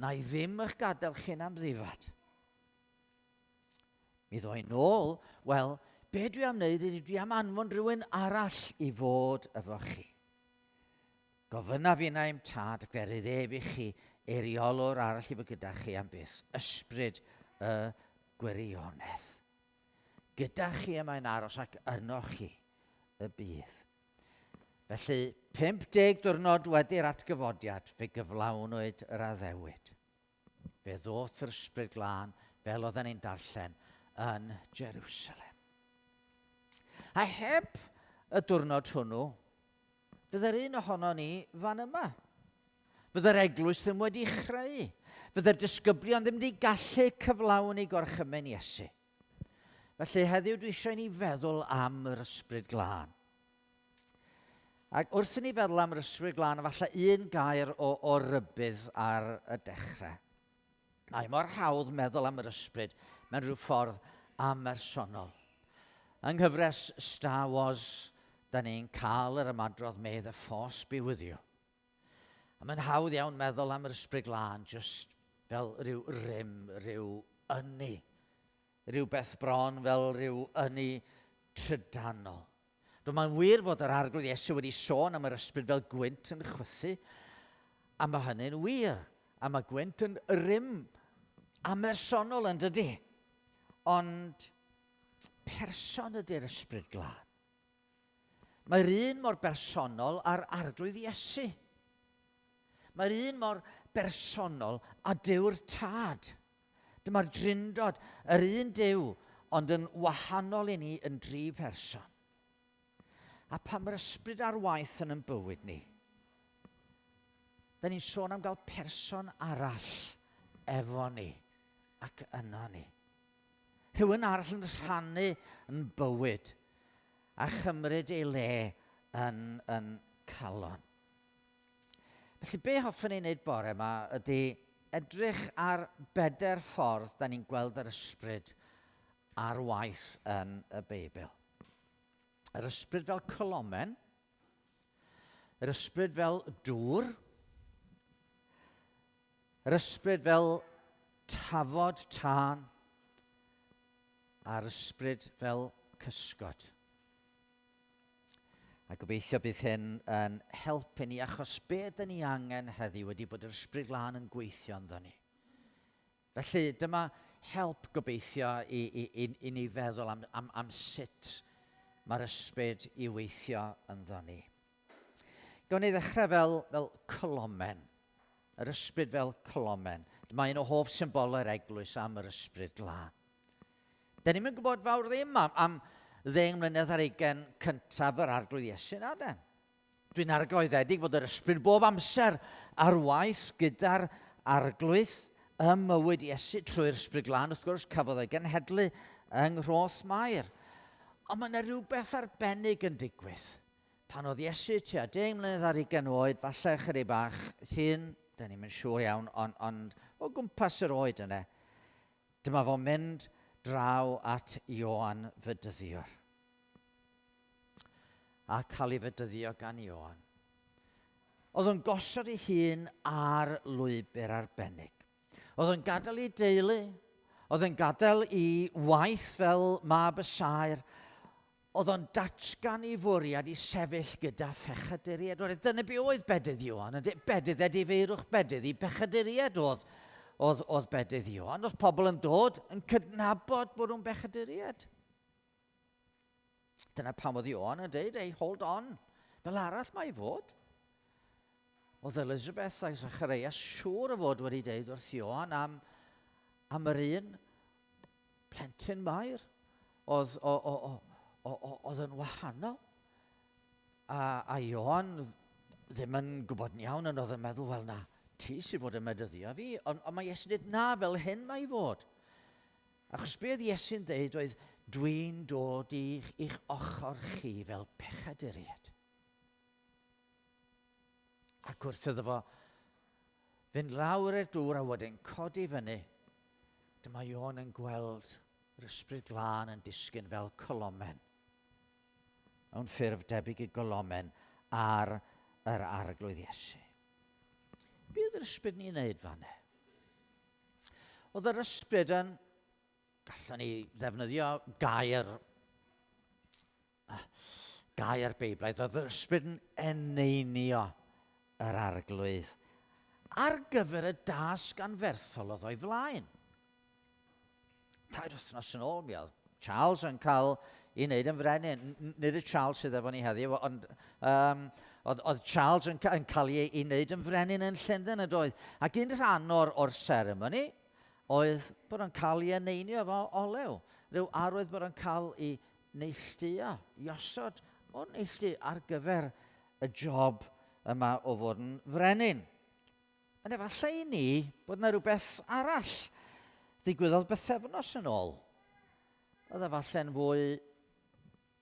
Na i ddim eich gadael chi'n amddifad. Mi ddoi nôl, wel, be dwi am wneud ydy dwi am anfon rhywun arall i fod efo chi. Gofynnaf innau i'm tad ac fe rydd ef i chi eiriolwr arall i fod gyda chi am byth, ysbryd y gwirionedd. Gyda chi y mae'n aros ac yno chi y bydd. Felly, 50 diwrnod wedi'r atgyfodiad, fe gyflawnwyd yr addewid. Fe ddoth yr Ysbryd Glân, fel oedden ni'n darllen, yn Jerusalem. A heb y diwrnod hwnnw, Fydde'r un ohono ni fan yma. Fydde'r eglwys ddim wedi chreu. Fydde'r disgyblion ddim wedi gallu cyflawni gorchymyn Iesu. Felly heddiw dwi eisiau i ni feddwl am yr Ysbryd Glân. Ac wrth i ni feddwl am yr Ysbryd Glân, efallai un gair o, o rybudd ar y dechrau. Mae mor hawdd meddwl am yr ysbryd mewn rhyw ffordd amhersonol. Yng nghyfres Star Wars, da ni'n cael yr ymadrodd May the Force be with you. A mae'n hawdd iawn meddwl am yr ysbryd glân jyst fel rhyw rym, rhyw ynni. Rhywbeth bron fel rhyw ynni trydanol. Do, mae'n wir fod yr Arglwydd Iesu wedi sôn am yr ysbryd fel gwynt yn chwythu, a mae hynny'n wir, a mae gwynt yn rym amersonol yn dydy. Ond person ydy'r ysbryd glân. Mae'r un mor bersonol â'r Arglwydd Iesu. Mae'r un mor bersonol â Duw'r Tad. Dyma'r Drindod, yr un Duw, ond yn wahanol i ni yn dri pherson. A pan mae'r ysbryd ar waith yn yn bywyd ni, da ni'n sôn am gael person arall efo ni ac yno ni. Rhywun arall yn rhannu yn bywyd a chymryd ei le yn yn calon. Felly be hoffwn ei wneud bore yma ydy edrych ar bedair ffordd da ni'n gweld yr ysbryd ar waith yn y Beibl. Yr ysbryd fel colomen, yr ysbryd fel dŵr, yr ysbryd fel tafod tân, a'r ysbryd fel cysgod. A gobeithio bydd hyn yn helpu ni achos be dyn ni angen heddiw ydy bod yr Ysbryd Glân yn gweithio ynddo ni. Felly dyma help gobeithio i, i, i, i ni feddwl am, am, am sut mae'r ysbryd i weithio ynddo ni. Gawn ni ddechrau fel, fel colomen. Yr ysbryd fel colomen. Dyma un o hoff symbolau'r eglwys am yr ysbryd glân. Da ni'n gwybod fawr ddim am, am ddeng mlynedd ar ugain cyntaf yr Arglwydd Iesu, na den. Dwi'n argyhoeddedig fod yr ysbryd bob amser ar waith gyda'r Arglwydd ym mywyd Iesu trwy'r Ysbryd Glân, wrth gwrs, cafodd ei genhedlu yng Nghroth Mair. Ond mae yna rhywbeth arbennig yn digwydd. Pan oedd Iesu tua deng mlynedd ar ugain oed, falle chydig bach hŷn, da ni'm yn siŵr iawn, ond, ond o gwmpas yr oed yna, Dyma fo'n mynd draw at Ioan Fedyddiwr. A cael ei fedyddio gan Ioan. Oedd o'n gosod ei hun ar lwybr arbennig. Oedd o'n gadael ei deulu, oedd o'n gadael ei waith fel mab y saer, oedd o'n datgan ei fwriad i sefyll gyda phechaduriaid. Oedd dyna be oedd bedydd Ioan, bedydd edifeirwch, bedydd i bechaduriaid oedd, oedd, oedd bedydd Ioan. Oedd pobl yn dod yn cydnabod bod nhw'n bechaduriaid. Dyna pam oedd Ioan yn dweud, ei, hold on, fel arall mae i fod. Oedd Elizabeth a Zacharias siŵr o fod wedi dweud wrth Ioan am, am yr un plentyn Mair oedd, o, o, o, o, o, oedd yn wahanol. A, a Ioan ddim yn gwybod yn iawn, ond oedd yn meddwl, wel na, ti sydd fod yn medyddio fi. Ond, ond mae Iesu'n dweud, na, fel hyn mae i fod. Achos be oedd Iesu'n dweud oedd, dwi'n dod i'ch, i'ch ochr chi fel pechaduriaid. Ac wrth iddo fo fynd lawr i'r dŵr a wedyn codi fyny, dyma Ioan yn gweld yr Ysbryd Glân yn disgyn fel colomen, mewn ffurf debyg i golomen ar yr Arglwydd Iesu. Be oedd yr ysbryd ni'n neud fan e? Oedd yr ysbryd yn, gallwn ni ddefnyddio gair Gair Beiblaidd, oedd yr ysbryd yn eneinio yr arglwydd ar gyfer y dasg anferthol oedd o'i flaen. Tair wythnos yn ôl, mi oedd Charles yn cael ei wneud yn frenin. Nid y Charles sydd efo ni heddiw, ond um, oedd, oedd Charles yn, yn cael ei, ei wneud yn frenin yn Llundain yn doedd. Ac un rhan o'r, or seremoni oedd bod o'n cael ei eneinio efo olew. Rhyw arwydd bod o'n cael ei neilltuo, i osod o'r neilltu ar gyfer y job yma o fod yn frenin. Ond efallai i ni bod yna rhywbeth arall ddigwyddodd bythefnos yn ôl. Oedd efallai'n fwy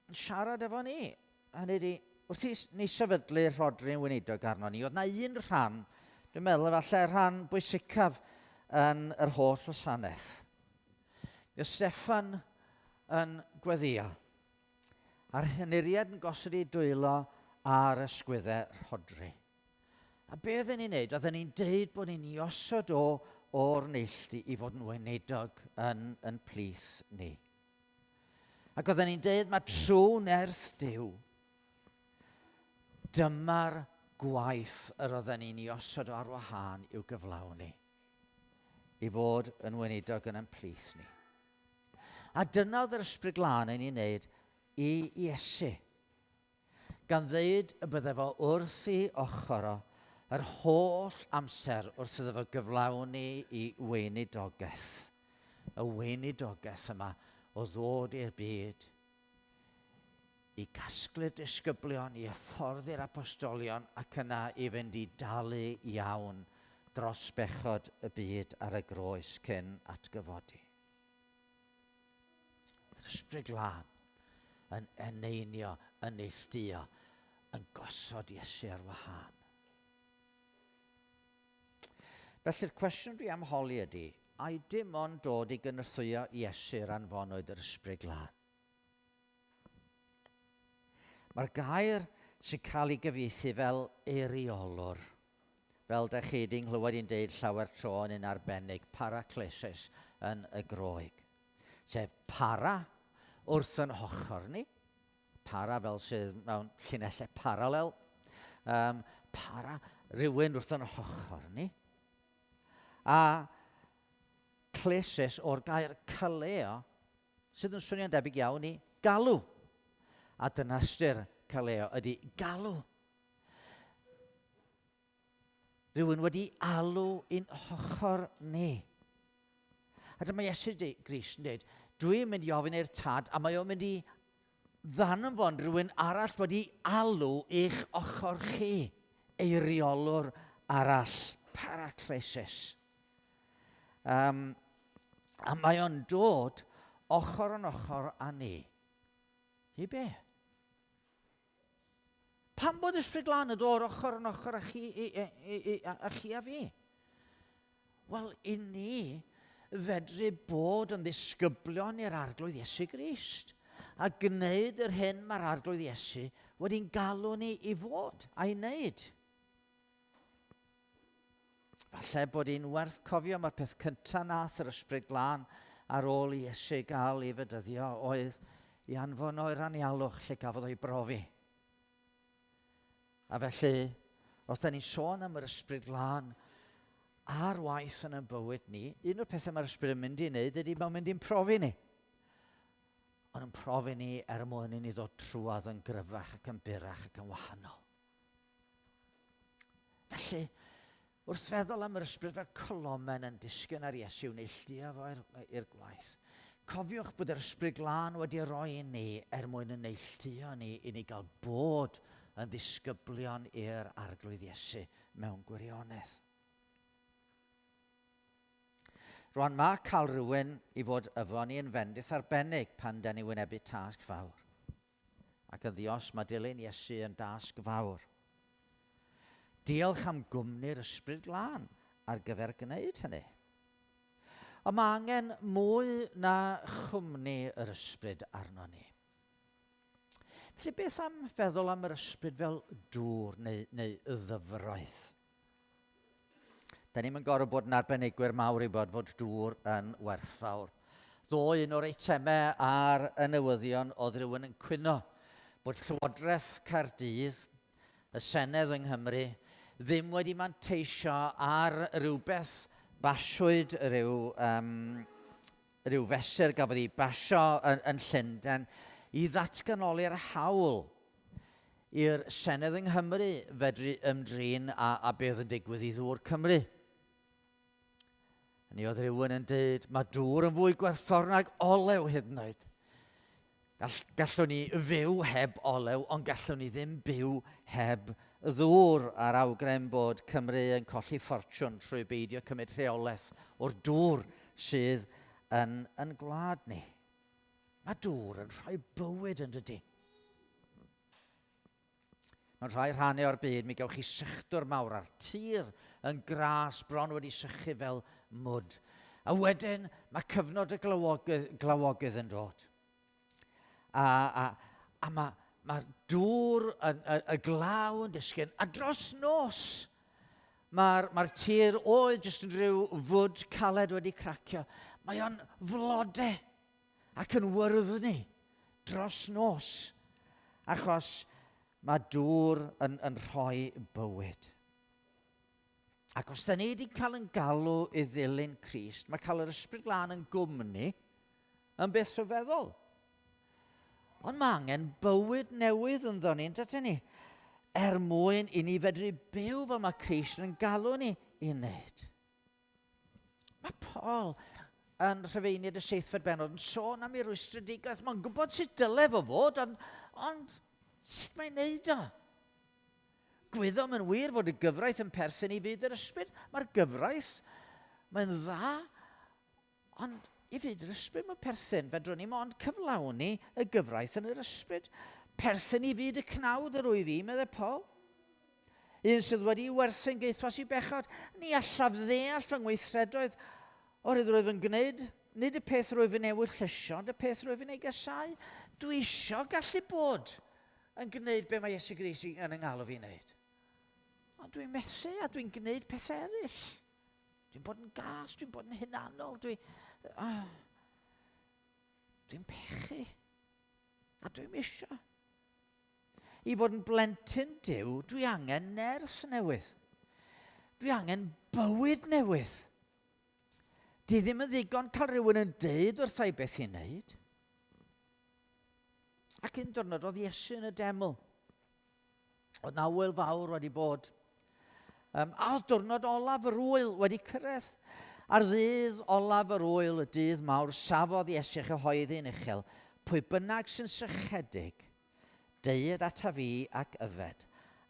yn siarad efo ni. Hynny ydi, wrth i ni sefydlu Rhodri yn weinidog arno ni, oedd na un rhan, dwi'n meddwl efallai rhan bwysicaf yn yr holl wasanaeth. Mi oedd Steffan yn gweddio, a'r henuriad yn gosod ei dwylo ar ysgwyddau Rhodri. A be oedden ni'n neud? Oedden ni'n deud bod ni'n ei osod o o'r neilltu i fod yn weinidog yn, yn plith ni. Ac oedden ni'n deud mae trwy nerth Duw, dyma'r gwaith yr oedden ni'n ei osod o ar wahân i'w gyflawni, i fod yn weinidog yn ein plith ni. A dyna oedd yr Ysbryd Glân yn ei wneud i Iesu, gan ddeud y bydde fo wrth ei ochr o yr holl amser wrth iddo fo gyflawni i weinidogaeth, y weinidogaeth yma o ddod i'r byd, i gasglu'r disgyblion, i hyfforddi'r apostolion ac yna i fynd i dalu iawn dros bechod y byd ar y groes cyn atgyfodi. Yr Ysbryd Glân yn eneinio, yn neilltuo, yn gosod Iesu ar wahân. Felly'r cwestiwn dwi am holi ydy, ai dim ond dod i gynorthwyo Iesu yr anfonwyd yr Ysbryd Glân? Mae'r gair sy'n cael ei gyfieithu fel eiriolwr, fel da chi wedi nghlywed i'n deud llawer tro yn un arbennig, paraklesis yn y Groeg. Sef para wrth yn hochr ni, para fel sydd mewn llinellau paralel, um, para rhywun wrth yn hochr ni, a klesis o'r gair kaleo, sydd yn swnio'n debyg iawn i galw. A dyna ystyr kaleo ydy galw. Rhywun wedi alw i'n hochr ni. A dyma Iesu Grist yn dweud, dwi'n mynd i ofyn i'r tad, a mae o'n mynd i ddanfon rhywun arall wedi alw i'ch ochr chi, eiriolwr arall, paraklesis. Um, a mae o'n dod ochr yn ochr â ni. I be? Pam bod Ysbryd Glân yn dod ochr yn ochr â chi, i, i, i, i, a chi a fi? Wel, i ni fedru bod yn ddisgyblion i'r Arglwydd Iesu Grist a gwneud yr hyn mae'r Arglwydd Iesu wedi'n galw ni i fod a'i wneud. Falle bod hi'n werth cofio mae'r peth cyntaf nath yr Ysbryd Glân ar ôl i Iesu gael ei fedyddio oedd i anfon o i'r anialwch lle gafodd o'i brofi. A felly, os da ni'n sôn am yr Ysbryd Glân ar waith yn ein bywyd ni, un o'r pethau mae'r Ysbryd yn mynd i wneud ydy mae'n mynd i'n profi ni. Ond yn profi ni er mwyn i ni ddod trwadd yn gryfach ac yn burach ac yn wahanol. Felly, wrth feddwl am yr ysbryd fel colomen yn disgyn ar Iesu i'w neilltuo fo i'r gwaith, cofiwch bod yr ysbryd glân wedi roi i ni er mwyn y neilltuo ni i ni gael bod yn ddisgyblion i'r Arglwydd Iesu mewn gwirionedd. Rwan mae cael rhywun i fod efo ni yn fendith arbennig pan da ni wynebu tasg fawr. Ac yn ddi-os, mae dilyn Iesu yn dasg fawr. Diolch am gwmni'r Ysbryd Glân ar gyfer gwneud hynny. Ond mae angen mwy na chwmni yr Ysbryd arno ni. Felly beth am feddwl am yr Ysbryd fel dŵr neu, neu ddyfroedd? Da ni'n gorfod bod yn arbenigwyr mawr i bod fod dŵr yn werthfawr. Ddoe un o'r eitemau ar y newyddion oedd rhywun yn cwyno bod Llywodraeth Caerdydd, y Senedd yng Nghymru, ddim wedi manteisio ar rywbeth basiwyd rhyw, um, rhyw fesur gafodd ei basio yn, yn Llundain i ddatganoli'r hawl i'r Senedd yng Nghymru fedru ymdrin â, â beth yn digwydd i ddŵr Cymru. Ni oedd rhywun yn dweud, mae dŵr yn fwy gwerthfawr nag olew hyd yn oed. Gall, gallwn ni fyw heb olew, ond gallwn ni ddim byw heb ddŵr, a'r awgrym bod Cymru yn colli ffortiwn trwy beidio cymryd rheolaeth o'r dŵr sydd yn, yn gwlad ni. Mae dŵr yn rhoi bywyd yn dydy. Mewn rhai rhannau o'r byd, mi gewch chi sychdwr mawr a'r tir yn gras bron wedi sychu fel mwd. A wedyn mae cyfnod y glawogydd, glawogydd yn dod. A, a, a mae, mae'r dŵr, yn, y, y glaw yn disgyn, a dros nos mae'r mae tir oedd jyst yn rhyw fwd caled wedi cracio. Mae o'n flode ac yn wyrddni dros nos, achos mae dŵr yn, yn rhoi bywyd. Ac os da ni wedi cael yn galw i ddilyn Crist, mae cael yr Ysbryd Glân yn gwmni yn beth rhyfeddol. Ond mae angen bywyd newydd ynddo ni, yn dydyn ni? Er mwyn i ni fedru byw fel mae Crist yn galw ni i wneud. Mae Paul yn Rhufeiniaid y seithfed bennod yn sôn am ei rwystredigaeth. Mae'n gwybod sut dyle fo fod, ond, ond sut mae'n neud o? Gwyddom yn wir fod y gyfraith yn perthyn i fyd yr ysbryd. Mae'r gyfraith, mae'n dda, ond i fyd yr ysbryd mae'n perthyn. Fedrwn ni mond cyflawni y gyfraith yn yr ysbryd. Perthyn i fyd y cnawd yr wyf i, meddai Paul. Un sydd wedi werthu'n gaethwas i bechod. Ni allaf ddeall fy ngweithredoedd, oherwydd rwyf yn gwneud nid y peth rwyf yn ewyllysio, ond y peth rwyf yn ei gasáu. Dwi isio gallu bod yn gwneud be mae Iesu Grist yn yng ngalw fi wneud. Ond dwi'n methu a dwi'n gwneud pethau eraill. Dwi'n bod yn gas, dwi'n bod yn hunanol, dwi... Oh, dwi'n pechu. A dwi'n isio. I fod yn blentyn Duw, dwi angen nerth newydd. Dwi angen bywyd newydd. Di ddim yn ddigon cael rhywun yn deud wrtha i beth i wneud. Ac un diwrnod oedd Iesu yn y deml. Oedd na wyl fawr wedi bod. Um, a oedd diwrnod olaf yr wyl wedi cyrraedd. Ar ddydd olaf yr wyl, y dydd mawr, safodd Iesu chyhoeddi'n uchel, pwy bynnag sy'n sychedig, Deued ata fi ac yfed.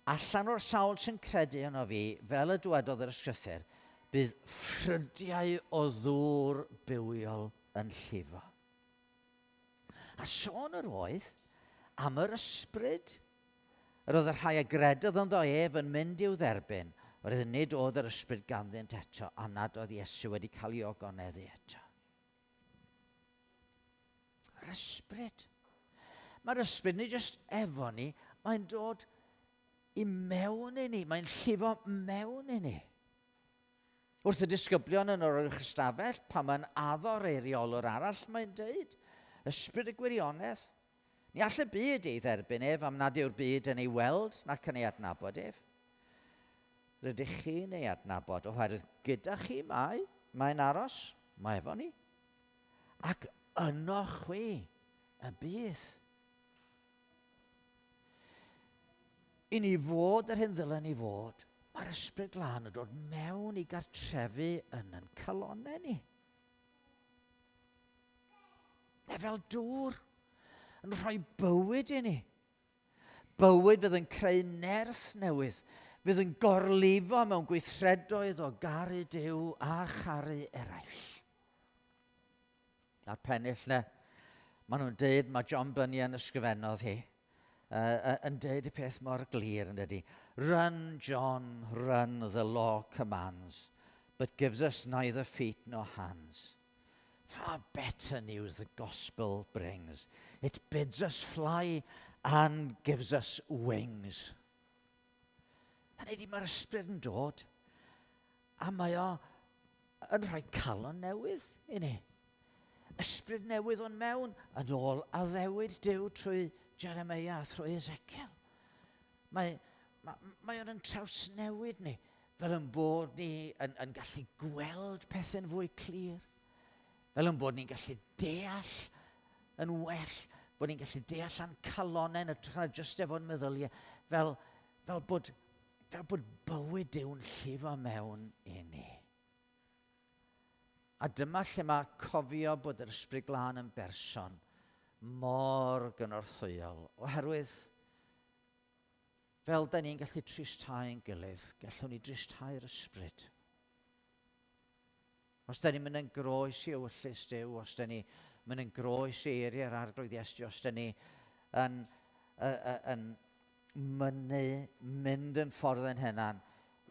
Allan o'r sawl sy'n credu yno fi, fel y dywedodd yr Ysgrythur, bydd ffrydiau o ddŵr bywiol yn llifo. A sôn yr oedd am yr ysbryd. Yr oedd y rhai a gredodd ynddo ef yn mynd i'w dderbyn, oherwydd nid oedd yr ysbryd ganddynt eto, am nad oedd Iesu wedi cael ei ogoneddu eto. Yr ysbryd. Mae'r ysbryd nid jyst efo ni, mae'n dod i mewn i ni, mae'n llifo mewn i ni. Wrth y disgyblion yn yr uwch ystafell, pan mae'n addo'r eiriolwr arall, mae'n dweud, ysbryd y gwirionedd. Ni all y byd ei dderbyn ef am nad yw'r byd yn ei weld nac yn ei adnabod ef. Rydych chi'n ei adnabod oherwydd gyda chi mae, mae'n aros, mae efo ni. Ac yno chwi y bydd. I ni fod yr hyn ddylen ni fod, mae'r Ysbryd Glân yn dod mewn i gartrefu yn yn calonau ni. E fel dŵr yn rhoi bywyd i ni. Bywyd fydd yn creu nerth newydd, fydd yn gorlifo mewn gweithredoedd o garu Duw a charu eraill. A'r pennill na, maen nhw'n deud, mae John Bunyan ysgrifennodd hi, uh, yn deud y peth mor glir yn dydy. Run, John, run, the law commands, but gives us neither feet nor hands. Far better news the gospel brings. It bids us fly and gives us wings. Hynny ydy, mae'r ysbryd yn dod, a mae o yn rhoi calon newydd i ni. Ysbryd newydd o'n mewn, yn ôl addewid Duw trwy Jeremiah a thrwy Ezekiel. Mae, mae, mae o'n yn trawsnewid ni, fel yn bod ni yn, yn gallu gweld pethau'n fwy clir, fel yn bod ni'n gallu deall yn well, bod ni'n gallu deall a'n calonau yn ytrach na jyst efo'n meddyliau, fel, fel bod Fel bod bywyd Duw'n llifo mewn i ni. A dyma lle mae cofio bod yr Ysbryd Glân yn berson mor gynorthwyol, oherwydd fel da ni'n gallu tristau'n gilydd, gallwn ni dristhau'r ysbryd. Os da ni'n mynd yn groes i ewyllys Duw, os da ni'n mynd yn groes i eiriau'r Arglwydd Iesu, os da ni yn, yn, yn mynnu mynd yn ffordd yn hunan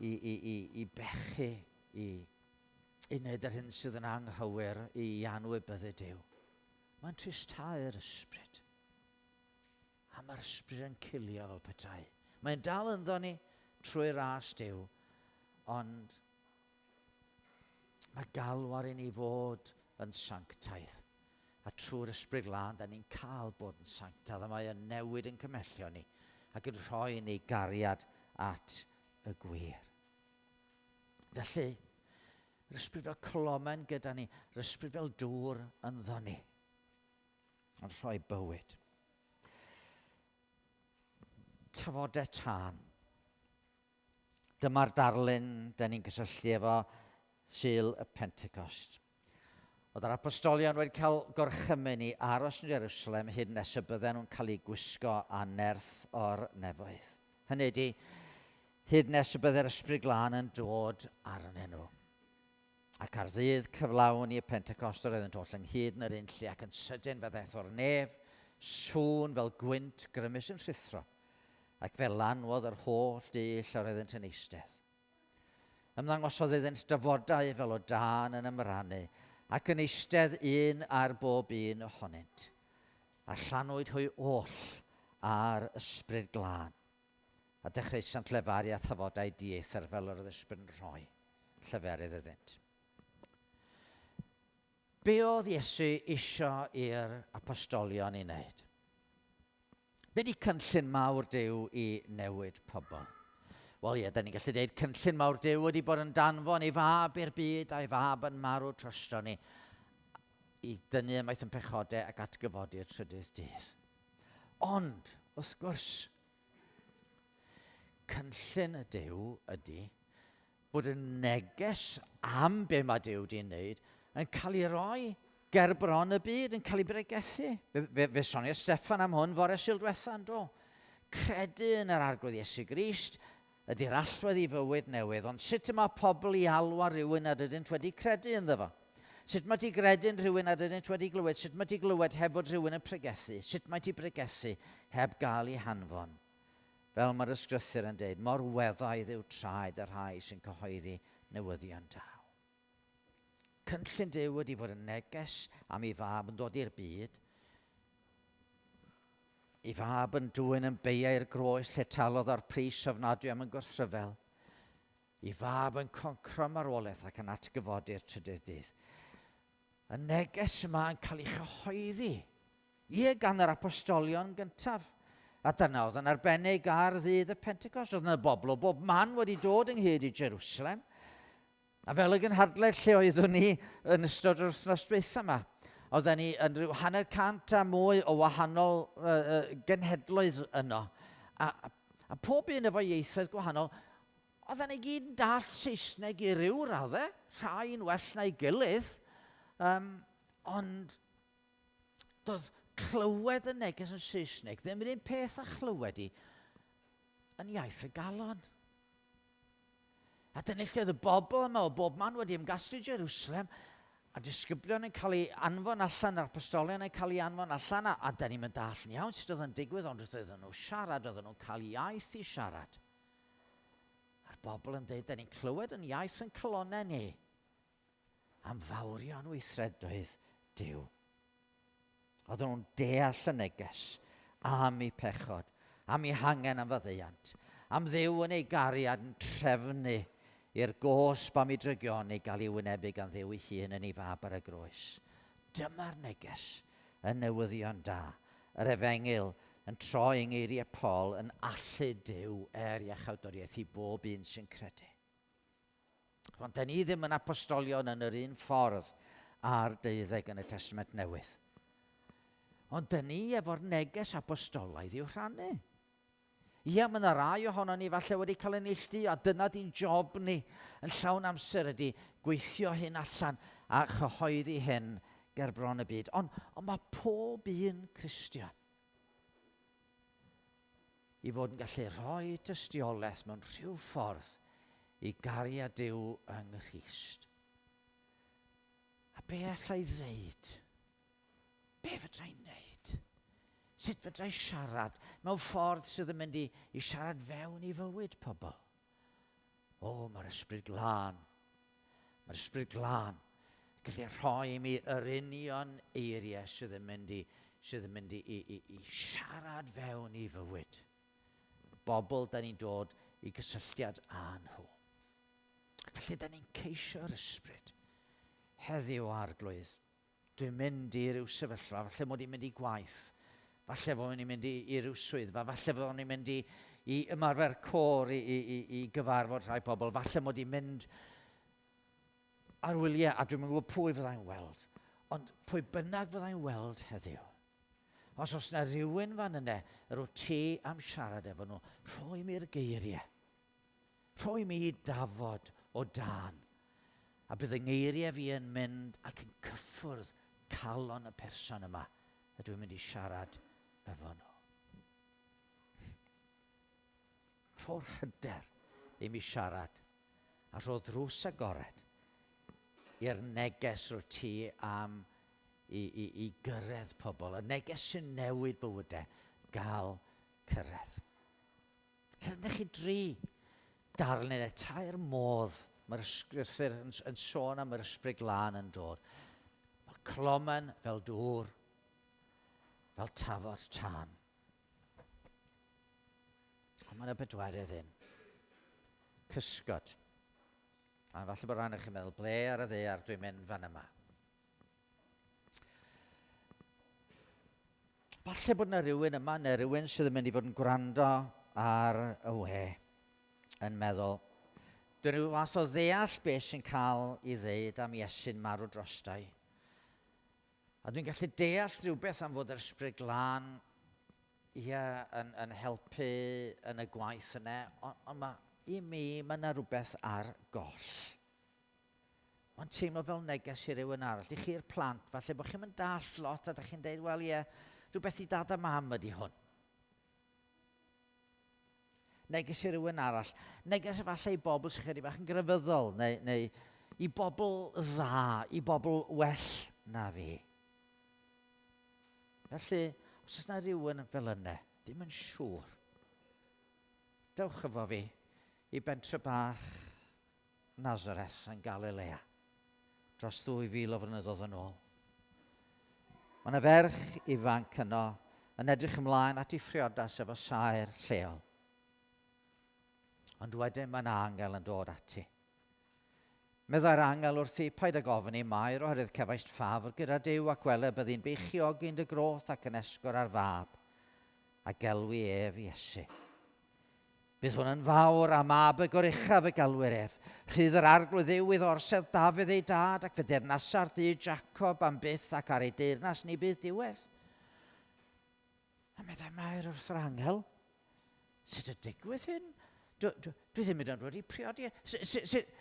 i, i, i, i bechu, i, i wneud yr hyn sydd yn anghywir, i anwybyddu Duw. Mae'n tristau'r ysbryd. A mae'r ysbryd yn cilio fel petai. Mae'n dal ynddo ni trwy ras Duw, ond mae galw ar i ni fod yn sanctaidd. A trwy'r Ysbryd Glân, da ni'n cael bod yn sanctaidd, a mae yn newid yn cymhellio ni ac yn rhoi ni gariad at y gwir. Felly, yr ysbryd fel clomen gyda ni, yr ysbryd fel dŵr ynddo ni, yn rhoi bywyd. Tafodau tân. Dyma'r darlun da ni'n cysylltu efo Sul y Pentecost. Oedd yr apostolion wedi cael gorchymyn i aros yn Jerusalem hyd nes y bydden nhw'n cael eu gwisgo â nerth o'r nefoedd. Hynny ydy, hyd nes y bydde'r Ysbryd Glân yn dod arnyn nhw. Ac ar ddydd cyflawn i y Pentecost yr oeddent oll ynghyd yn yr un lle ac yn sydyn fe ddaeth o'r nef sŵn fel gwynt grymus yn rhuthro, ac fe lanwodd yr holl dŷ lle yr oeddent yn eistedd. Ymddangosodd iddynt dyfodau fel o dân yn ymrannu, ac yn eistedd un ar bob un ohonynt. A llanwyd hwy oll â'r Ysbryd Glân, a dechreusant lefaru â thafodau dieithr fel yr oedd Ysbryd yn rhoi lleferydd iddynt. Be oedd Iesu isio i'r apostolion i wneud? Be di cynllun mawr Duw i newid pobl? Wel ie, da ni'n gallu dweud cynllun mawr Duw ydy bod yn danfon ei fab i'r byd a'i fab yn marw drosto ni i dynnu ymaith yn pechodau ac atgyfodi'r trydydd dydd. Ond, wrth gwrs, cynllun y Duw ydy bod y neges am be mae Duw wedi'i wneud yn cael ei roi ger bron y byd, yn cael ei bregethu. Fe, fe, fe soniodd Steffan am hwn fore Sul diwetha, yn do? Credu yn yr Arglwydd Iesu Grist ydy'r allwedd i fywyd newydd, ond sut y mae pobl i alw ar rywun nad ydynt wedi credu ynddo fo? Sut mae ti gredu'n rhywun nad ydynt wedi glywed? Sut mae ti glywed heb fod rhywun yn pregethu? Sut mae ti pregethu heb gael ei hanfon? Fel mae'r Ysgrythur yn deud, mor weddaidd yw traed y rhai sy'n cyhoeddi newyddion da. Cynllun Duw ydy fod yn neges am ei fab yn dod i'r byd, ei fab yn dwyn yn beiau i'r groes lle talodd o'r pris ofnadwy am yn gwrthryfel, ei fab yn concro marwolaeth ac yn atgyfodi'r trydydd dydd. Y neges yma yn cael ei chyhoeddi Ie, gan yr apostolion gyntaf. A dyna oedd yn arbennig ar ddydd y Pentecost. Oedd yna bobl o bob man wedi dod ynghyd i Jerusalem. A fel y gynhadledd lle oeddwn ni yn ystod yr wythnos dwytha yma, oedden ni yn rhyw 50 a mwy o wahanol uh, genhedloedd yno. A, a, a pob un efo ieithoedd gwahanol, oedden ni gyd yn dallt Saesneg i ryw raddau, rhai yn well na'i gilydd, um, ond Doedd clywed y neges yn Saesneg ddim yr un peth â chlywed i yn iaith y galon. A dyna lle oedd y bobl yma o bob man wedi ymgasglu Jerusalem, a disgyblion yn cael ei anfon allan, a'r apostolion yn cael ei anfon allan, a, a da ni'n mynd dall yn iawn sut oedd yn digwydd, ond wrth iddyn nhw siarad, oedden nhw'n cael iaith i siarad. A'r bobl yn dweud, da ni'n clywed yn iaith yn calonau ni. am fawrion weithredoedd Duw. Oedden nhw'n deall y neges am eu pechod, am eu hangen am faddeuant, am Dduw yn ei gariad yn trefnu i'r gosb am ei drygioni gael ei wynebu gan Dduw ei hun yn ei fab ar y groes. Dyma'r neges, y newyddion da, yr efengyl yn troi yng ngeiriau Paul yn allu Duw er iachawdwriaeth i bob un sy'n credu. Ond da ni ddim yn apostolion yn yr un ffordd a'r deuddeg yn y Testament Newydd. Ond da ni efo'r neges apostolaidd i'w rhannu. Ia, mae yna rai ohono ni falle wedi cael ein neilltu, a dyna di'n job ni yn llawn amser ydy gweithio hyn allan a chyhoeddi hyn ger bron y byd. Ond, ond mae pob un Cristion i fod yn gallu rhoi tystiolaeth mewn rhyw ffordd i gariad Duw yng Nghrist. A be allai ddeud? Be fedra i wneud? Sut fedra i siarad mewn ffordd sydd yn mynd i, i siarad fewn i fywyd pobl? O, mae'r Ysbryd Glân. Mae'r Ysbryd Glân yn gallu rhoi i mi yr union eiriau sydd yn mynd i, sydd yn mynd i, i, i, i siarad fewn i fywyd. Bobl da ni'n dod i gysylltiad â nhw. Felly da ni'n ceisio'r ysbryd heddiw Arglwydd. Dwi'n mynd i ryw sefyllfa, falle mod i'n mynd i gwaith, falle fod i'n mynd i, i ryw swyddfa, falle fod i'n mynd i, i ymarfer côr i, i, i, i gyfarfod rhai pobl, falle mod i'n mynd ar wyliau a dwi'n gwybod pwy fyddai'n weld. Ond pwy bynnag fyddai'n weld heddiw, os oes yna rhywun fan yna yr wyt ti am siarad efo nhw, rhoi mi'r geiriau. Rhoi mi dafod o dân, a bydd y ngeiriau fi yn mynd ac yn cyffwrdd calon y person yma y dwi'n mynd i siarad efo nhw. Rho'r hyder i mi siarad, a rho ddrws agored i'r neges rwyt ti am i, i, i gyrraedd pobl, y neges sy'n newid bywydau, gael cyrraedd. Ydych chi dri darlun neu tair modd mae'r ysgrythur yn, yn sôn am yr Ysbryd Glân yn dod. Fel clomen, fel dŵr, fel tafod tân. Ond mae yna bedwerydd un. Cysgod. A falle bod rhan o'ch chi'n meddwl, ble ar y ddaear dwi'n mynd fan yma? Falle bod yna rhywun yma neu rhywun sydd yn mynd i fod yn gwrando ar y we yn meddwl, dwi'n rhyw fath o ddeall beth sy'n cael ei ddeud am Iesu'n marw drostai. A dwi'n gallu deall rhywbeth am fod yr Ysbryd Glân ie, yn, yn helpu yn y gwaith yna, ond on mae, i mi, mae yna rhywbeth ar goll. Mae'n teimlo fel neges i rywun arall. I chi'r plant, falle bod chi'n mynd dall lot a da chi'n deud, wel ie, rhywbeth i dad a mam ydy hwn. Neges i rywun arall. Neges efallai i bobl sy'n chydig bach yn grefyddol, neu, neu i bobl dda, i bobl well na fi. Felly, os oes yna rhywun fel yna, ddim yn siŵr, dewch efo fi i bentre bach Nazareth yn Galilea, dros 2,000 o flynyddoedd yn ôl. Mae yna ferch ifanc yno yn edrych ymlaen at ei phriodas efo saer lleol. Ond wedyn mae yna angel yn dod ati. Meddai'r angel wrthi, paid ag ofni i Mair, oherwydd cefaist ffafr gyda Duw ac wele byddi'n beichiogi'n dy groth ac yn esgor ar fab, a gelwi ef Iesu. Bydd hwn yn fawr, a mab y Goruchaf y gelwir ef. Rhydd yr Arglwydd Dduw iddo orsedd Dafydd ei dad, ac fe deyrnasa'r dŷ Jacob am byth, ac ar ei deyrnas ni bydd diwedd. A meddai Mair wrth yr angel, sut y digwydd hyn? Dwi, dwi, dwi ddim yn wedi priodi. Sut,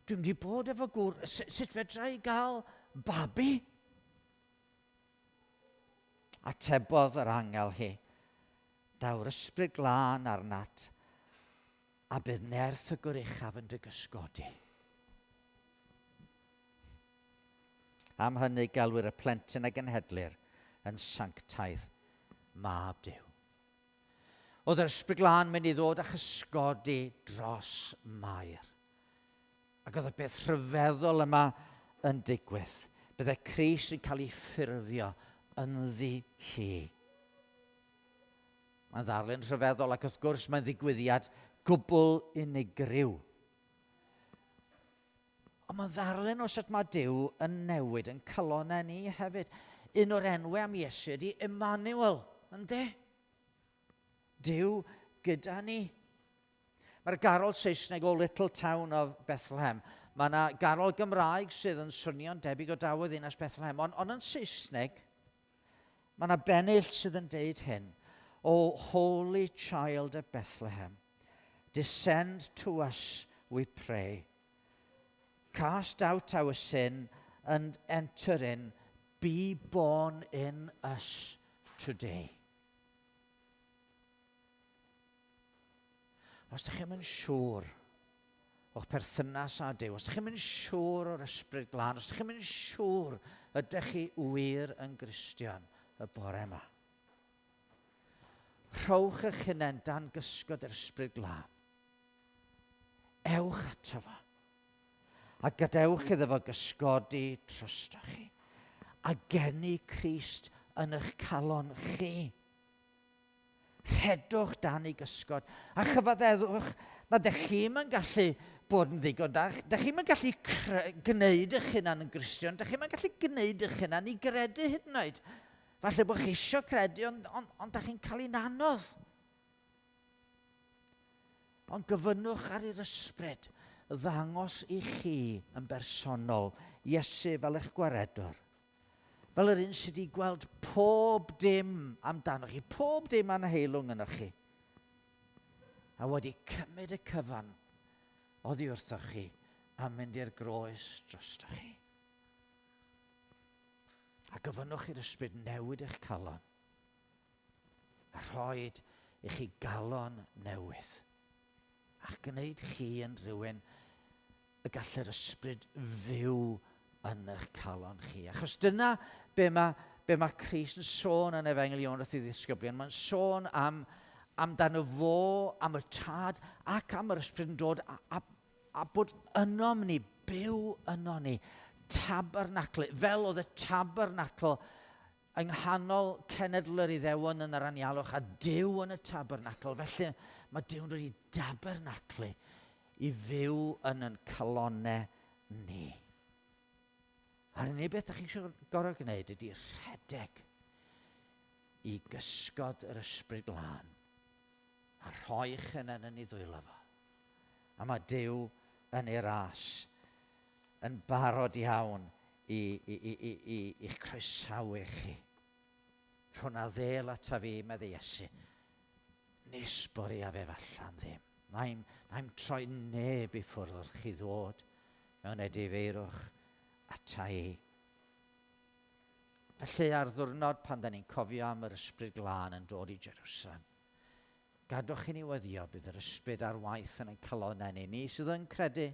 dwi'n mynd i bod efo gŵr, sut fedra i gael babi? Atebodd yr angel hi, Daw'r Ysbryd Glân arnat, a bydd nerth y Goruchaf yn dy gysgodi. Am hynny gelwir y plentyn a genhedlir yn sanctaidd, mab Duw. Oedd yr Ysbryd Glân mynd i ddod a chysgodi dros Mair. Ac oedd y beth rhyfeddol yma yn digwydd. Byddai Crist yn cael ei ffurfio ynddi hi. Mae'n ddarlun rhyfeddol ac wrth gwrs mae'n ddigwyddiad gwbl unigryw. Ond mae'n ddarlun o sut mae Duw yn newid yn calonau ni hefyd. Un o'r enwau am Iesu ydy Emmanuel, ynddo? Duw gyda ni. Mae'r garol Saesneg o Little Town of Bethlehem. Mae yna garol Gymraeg sydd yn swnio'n debyg o daw o ddinas Bethlehem, ond, ond yn Saesneg, mae yna bennill sydd yn deud hyn. O Holy Child of Bethlehem, descend to us, we pray. Cast out our sin and enter in, be born in us today. Os ydych chi'n siŵr o'ch perthynas â Duw, os ydych chi'n siŵr o'r Ysbryd Glân, os ydych chi'n siŵr ydych chi wir yn Gristion y bore yma, rhowch eich hunain dan gysgod yr Ysbryd Glân. Ewch ato fo. A gadewch iddo fo gysgodi drostoch chi. A geni Crist yn eich calon chi. Rhedwch dan ei gysgod a chyfaddefwch na dych chi'm yn gallu bod yn ddigon da. Dych chi'm yn gallu gwneud eich hunan yn Gristion. Dych chi'm yn gallu gwneud eich hunan i gredu hyd yn oed. Falle bod chi eisiau credu, ond, ond, ond dych chi'n cael ein anodd. Ond gofynnwch ar i'r ysbryd ddangos i chi yn bersonol Iesu fel eich gwaredwr. Fel yr un sydd wedi gweld pob dim amdanoch chi, pob dim anheilwng ynoch chi, a wedi cymryd y cyfan oddi wrthoch chi a mynd i'r groes drostoch chi. A gofynnwch i'r ysbryd newid eich calon a rhoed i chi galon newydd a'ch gwneud chi yn rhywun y gall yr ysbryd fyw yn eich calon chi. Achos dyna be mae, be mae Crist yn sôn yn Efengyl Ioan wrth ei ddisgyblion. Mae'n sôn am, amdano fo, am y tad ac am yr ysbryd yn dod a, a, a bod ynom ni, byw yno ni. Tabernacl, fel oedd y tabernacl yng nghanol cenedl yr Iddewon yn yr anialwch a Duw yn y tabernacl. Felly mae Duw'n dod i dabernaclu i fyw yn yn calonau ni. A'r unig beth da chi'n eisiau gorfod gwneud ydy rhedeg i gysgod yr Ysbryd Glân a rhoi eich hunain yn ei ddwylo fo. A mae Duw yn ei ras yn barod iawn i, i, i, i, i, i'ch croesawu chi. Rhwna ddel ata fi, medde Iesu. Nes bori a fe fallan ddim. Na'i'm, na'i'm troi neb i ffwrdd wrth chi ddod mewn edifeirwch ata i. Felly ar ddwrnod pan da ni'n cofio am yr Ysbryd Glân yn dod i Jerusalem, gadwch i ni weddio bydd yr Ysbryd ar waith yn ein calonnau ni, ni sydd yn credu,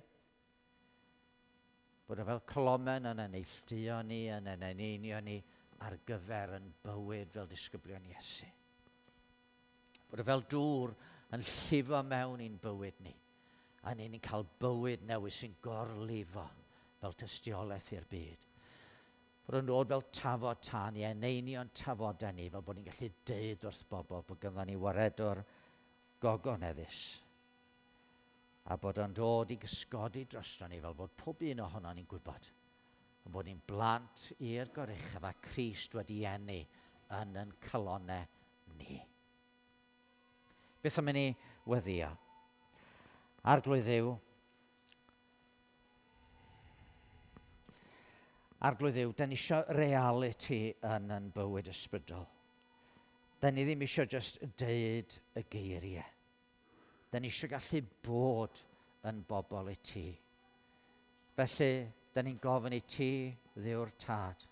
Bod o fel colomen yn ein neilltuo ni, yn ein eneinio ni ar gyfer yn bywyd fel disgyblion Iesu. Bod o fel dŵr yn llifo mewn i'n bywyd ni, a ni'n cael bywyd newydd sy'n gorlifo fel tystiolaeth i'r byd. Bod o'n dod fel tafod tân i eneinio'n tafodau ni, fel bod ni'n gallu deud wrth bobl bod ganddo ni waredwr gogoneddus a bod o'n dod i gysgodi drosto ni fel fod pob un ohono ni'n gwybod yn bod ni'n blant i'r goruchaf a Crist wedi eni yn yn calonau ni. Beth am i ni weddio? Arglwydd Dduw, Arglwydd Dduw, da ni eisiau reality yn yn bywyd ysbrydol. Da ni ddim eisiau just deud y geiriau. Da ni eisiau gallu bod yn bobl i ti. Felly, da ni'n gofyn i ti, Dduw'r Tad,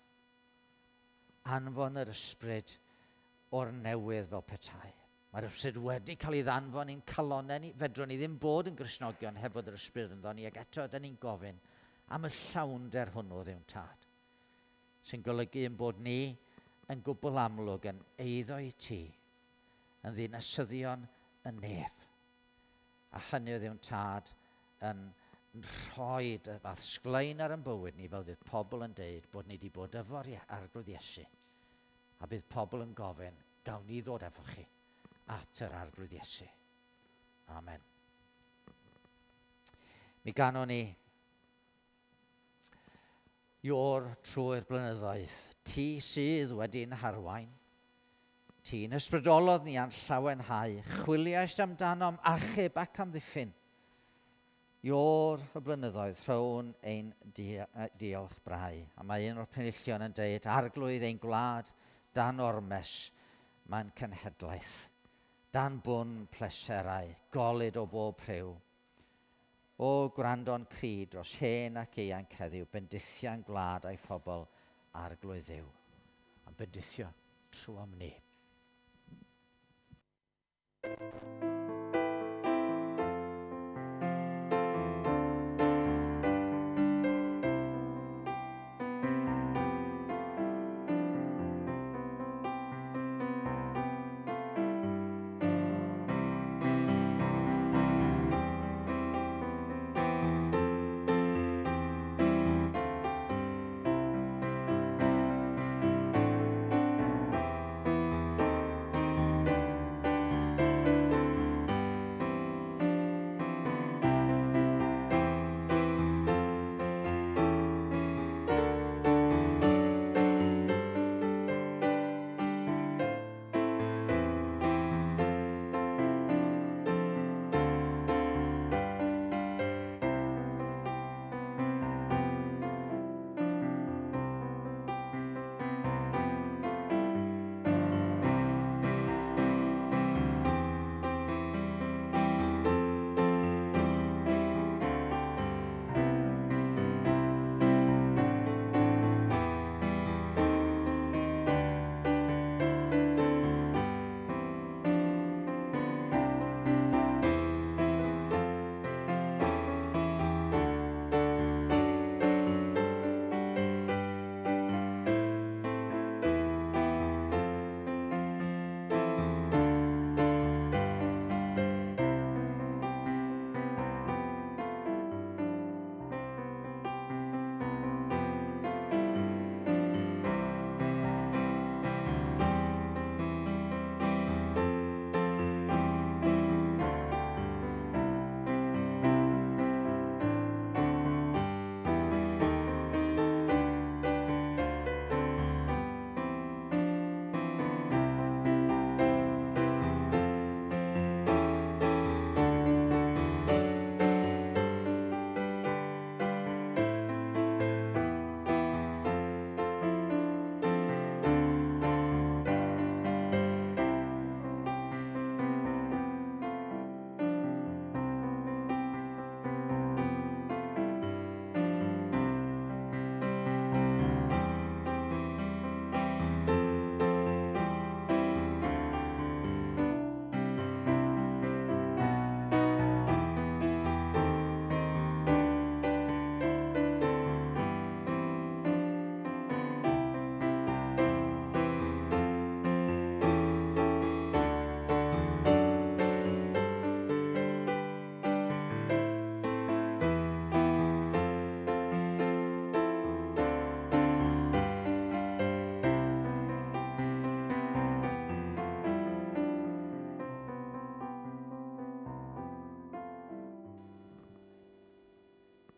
anfon yr ysbryd o'r newydd fel petai. Mae'r ysbryd wedi cael ei ddanfon i'n calonnau ni. Fedrwn ni ddim bod yn Gristnogion heb fod yr ysbryd ynddo ni, ac eto da ni'n gofyn am y llawnder hwnnw, Dduw'n Tad, sy'n golygu ein bod ni yn gwbl amlwg yn eiddo i ti, yn ddinasyddion y nef. A hynny o Dduw'n Tad yn rhoi y fath sglein ar yn bywyd ni fel fydd pobl yn deud bod ni wedi bod efo'r Arglwydd Iesu. A bydd pobl yn gofyn, gawn ni ddod efo chi at yr Arglwydd Iesu. Amen. Mi ganon ni Iôr trwy'r blynyddoedd, ti sydd wedi'n harwain. Ti'n ysbrydolodd ni a'n llawenhau, chwiliaist amdanom achub ac amddiffyn. Iôr y blynyddoedd rhown ein diolch brau. A mae un o'r penillion yn deud, Arglwydd ein gwlad, dan ormes, mae'n cenhedlaeth. Dan bwn pleserau, golud o bob rhyw. O gwrando'n cri dros hen ac ieuanc heddiw, bendithia'n gwlad a'i phobl Arglwydd Dduw. A'n bendithio trwom ni.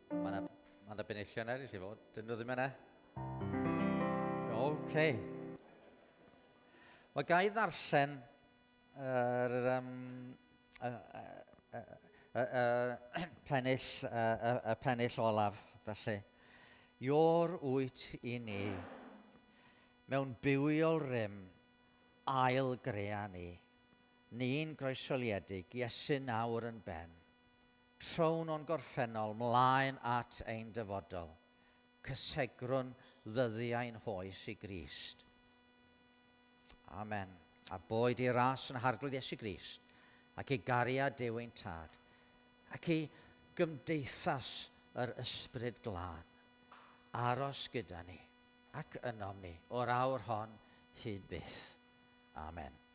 Mae yna ma 'na benillion eraill i fod. Dyn nhw ddim yna? Oce. Okay. Mae gai ddarllen yr um, y, y, y, y, pennill, y, y, y pennill olaf, felly. Ior wyt i ni, mewn bywiol rym, ail grea ni. Ni'n groesoliedig, Iesu nawr yn ben. Trown o'n gorffennol mlaen at ein dyfodol. Cysegrwn ddyddiau'n hoes i Grist. Amen. A boed i ras yn Harglwydd Iesu Grist, ac i gariad Duw ein Tad, ac i gymdeithas yr Ysbryd Glân, aros gyda ni ac ynom ni o'r awr hon hyd byth. Amen.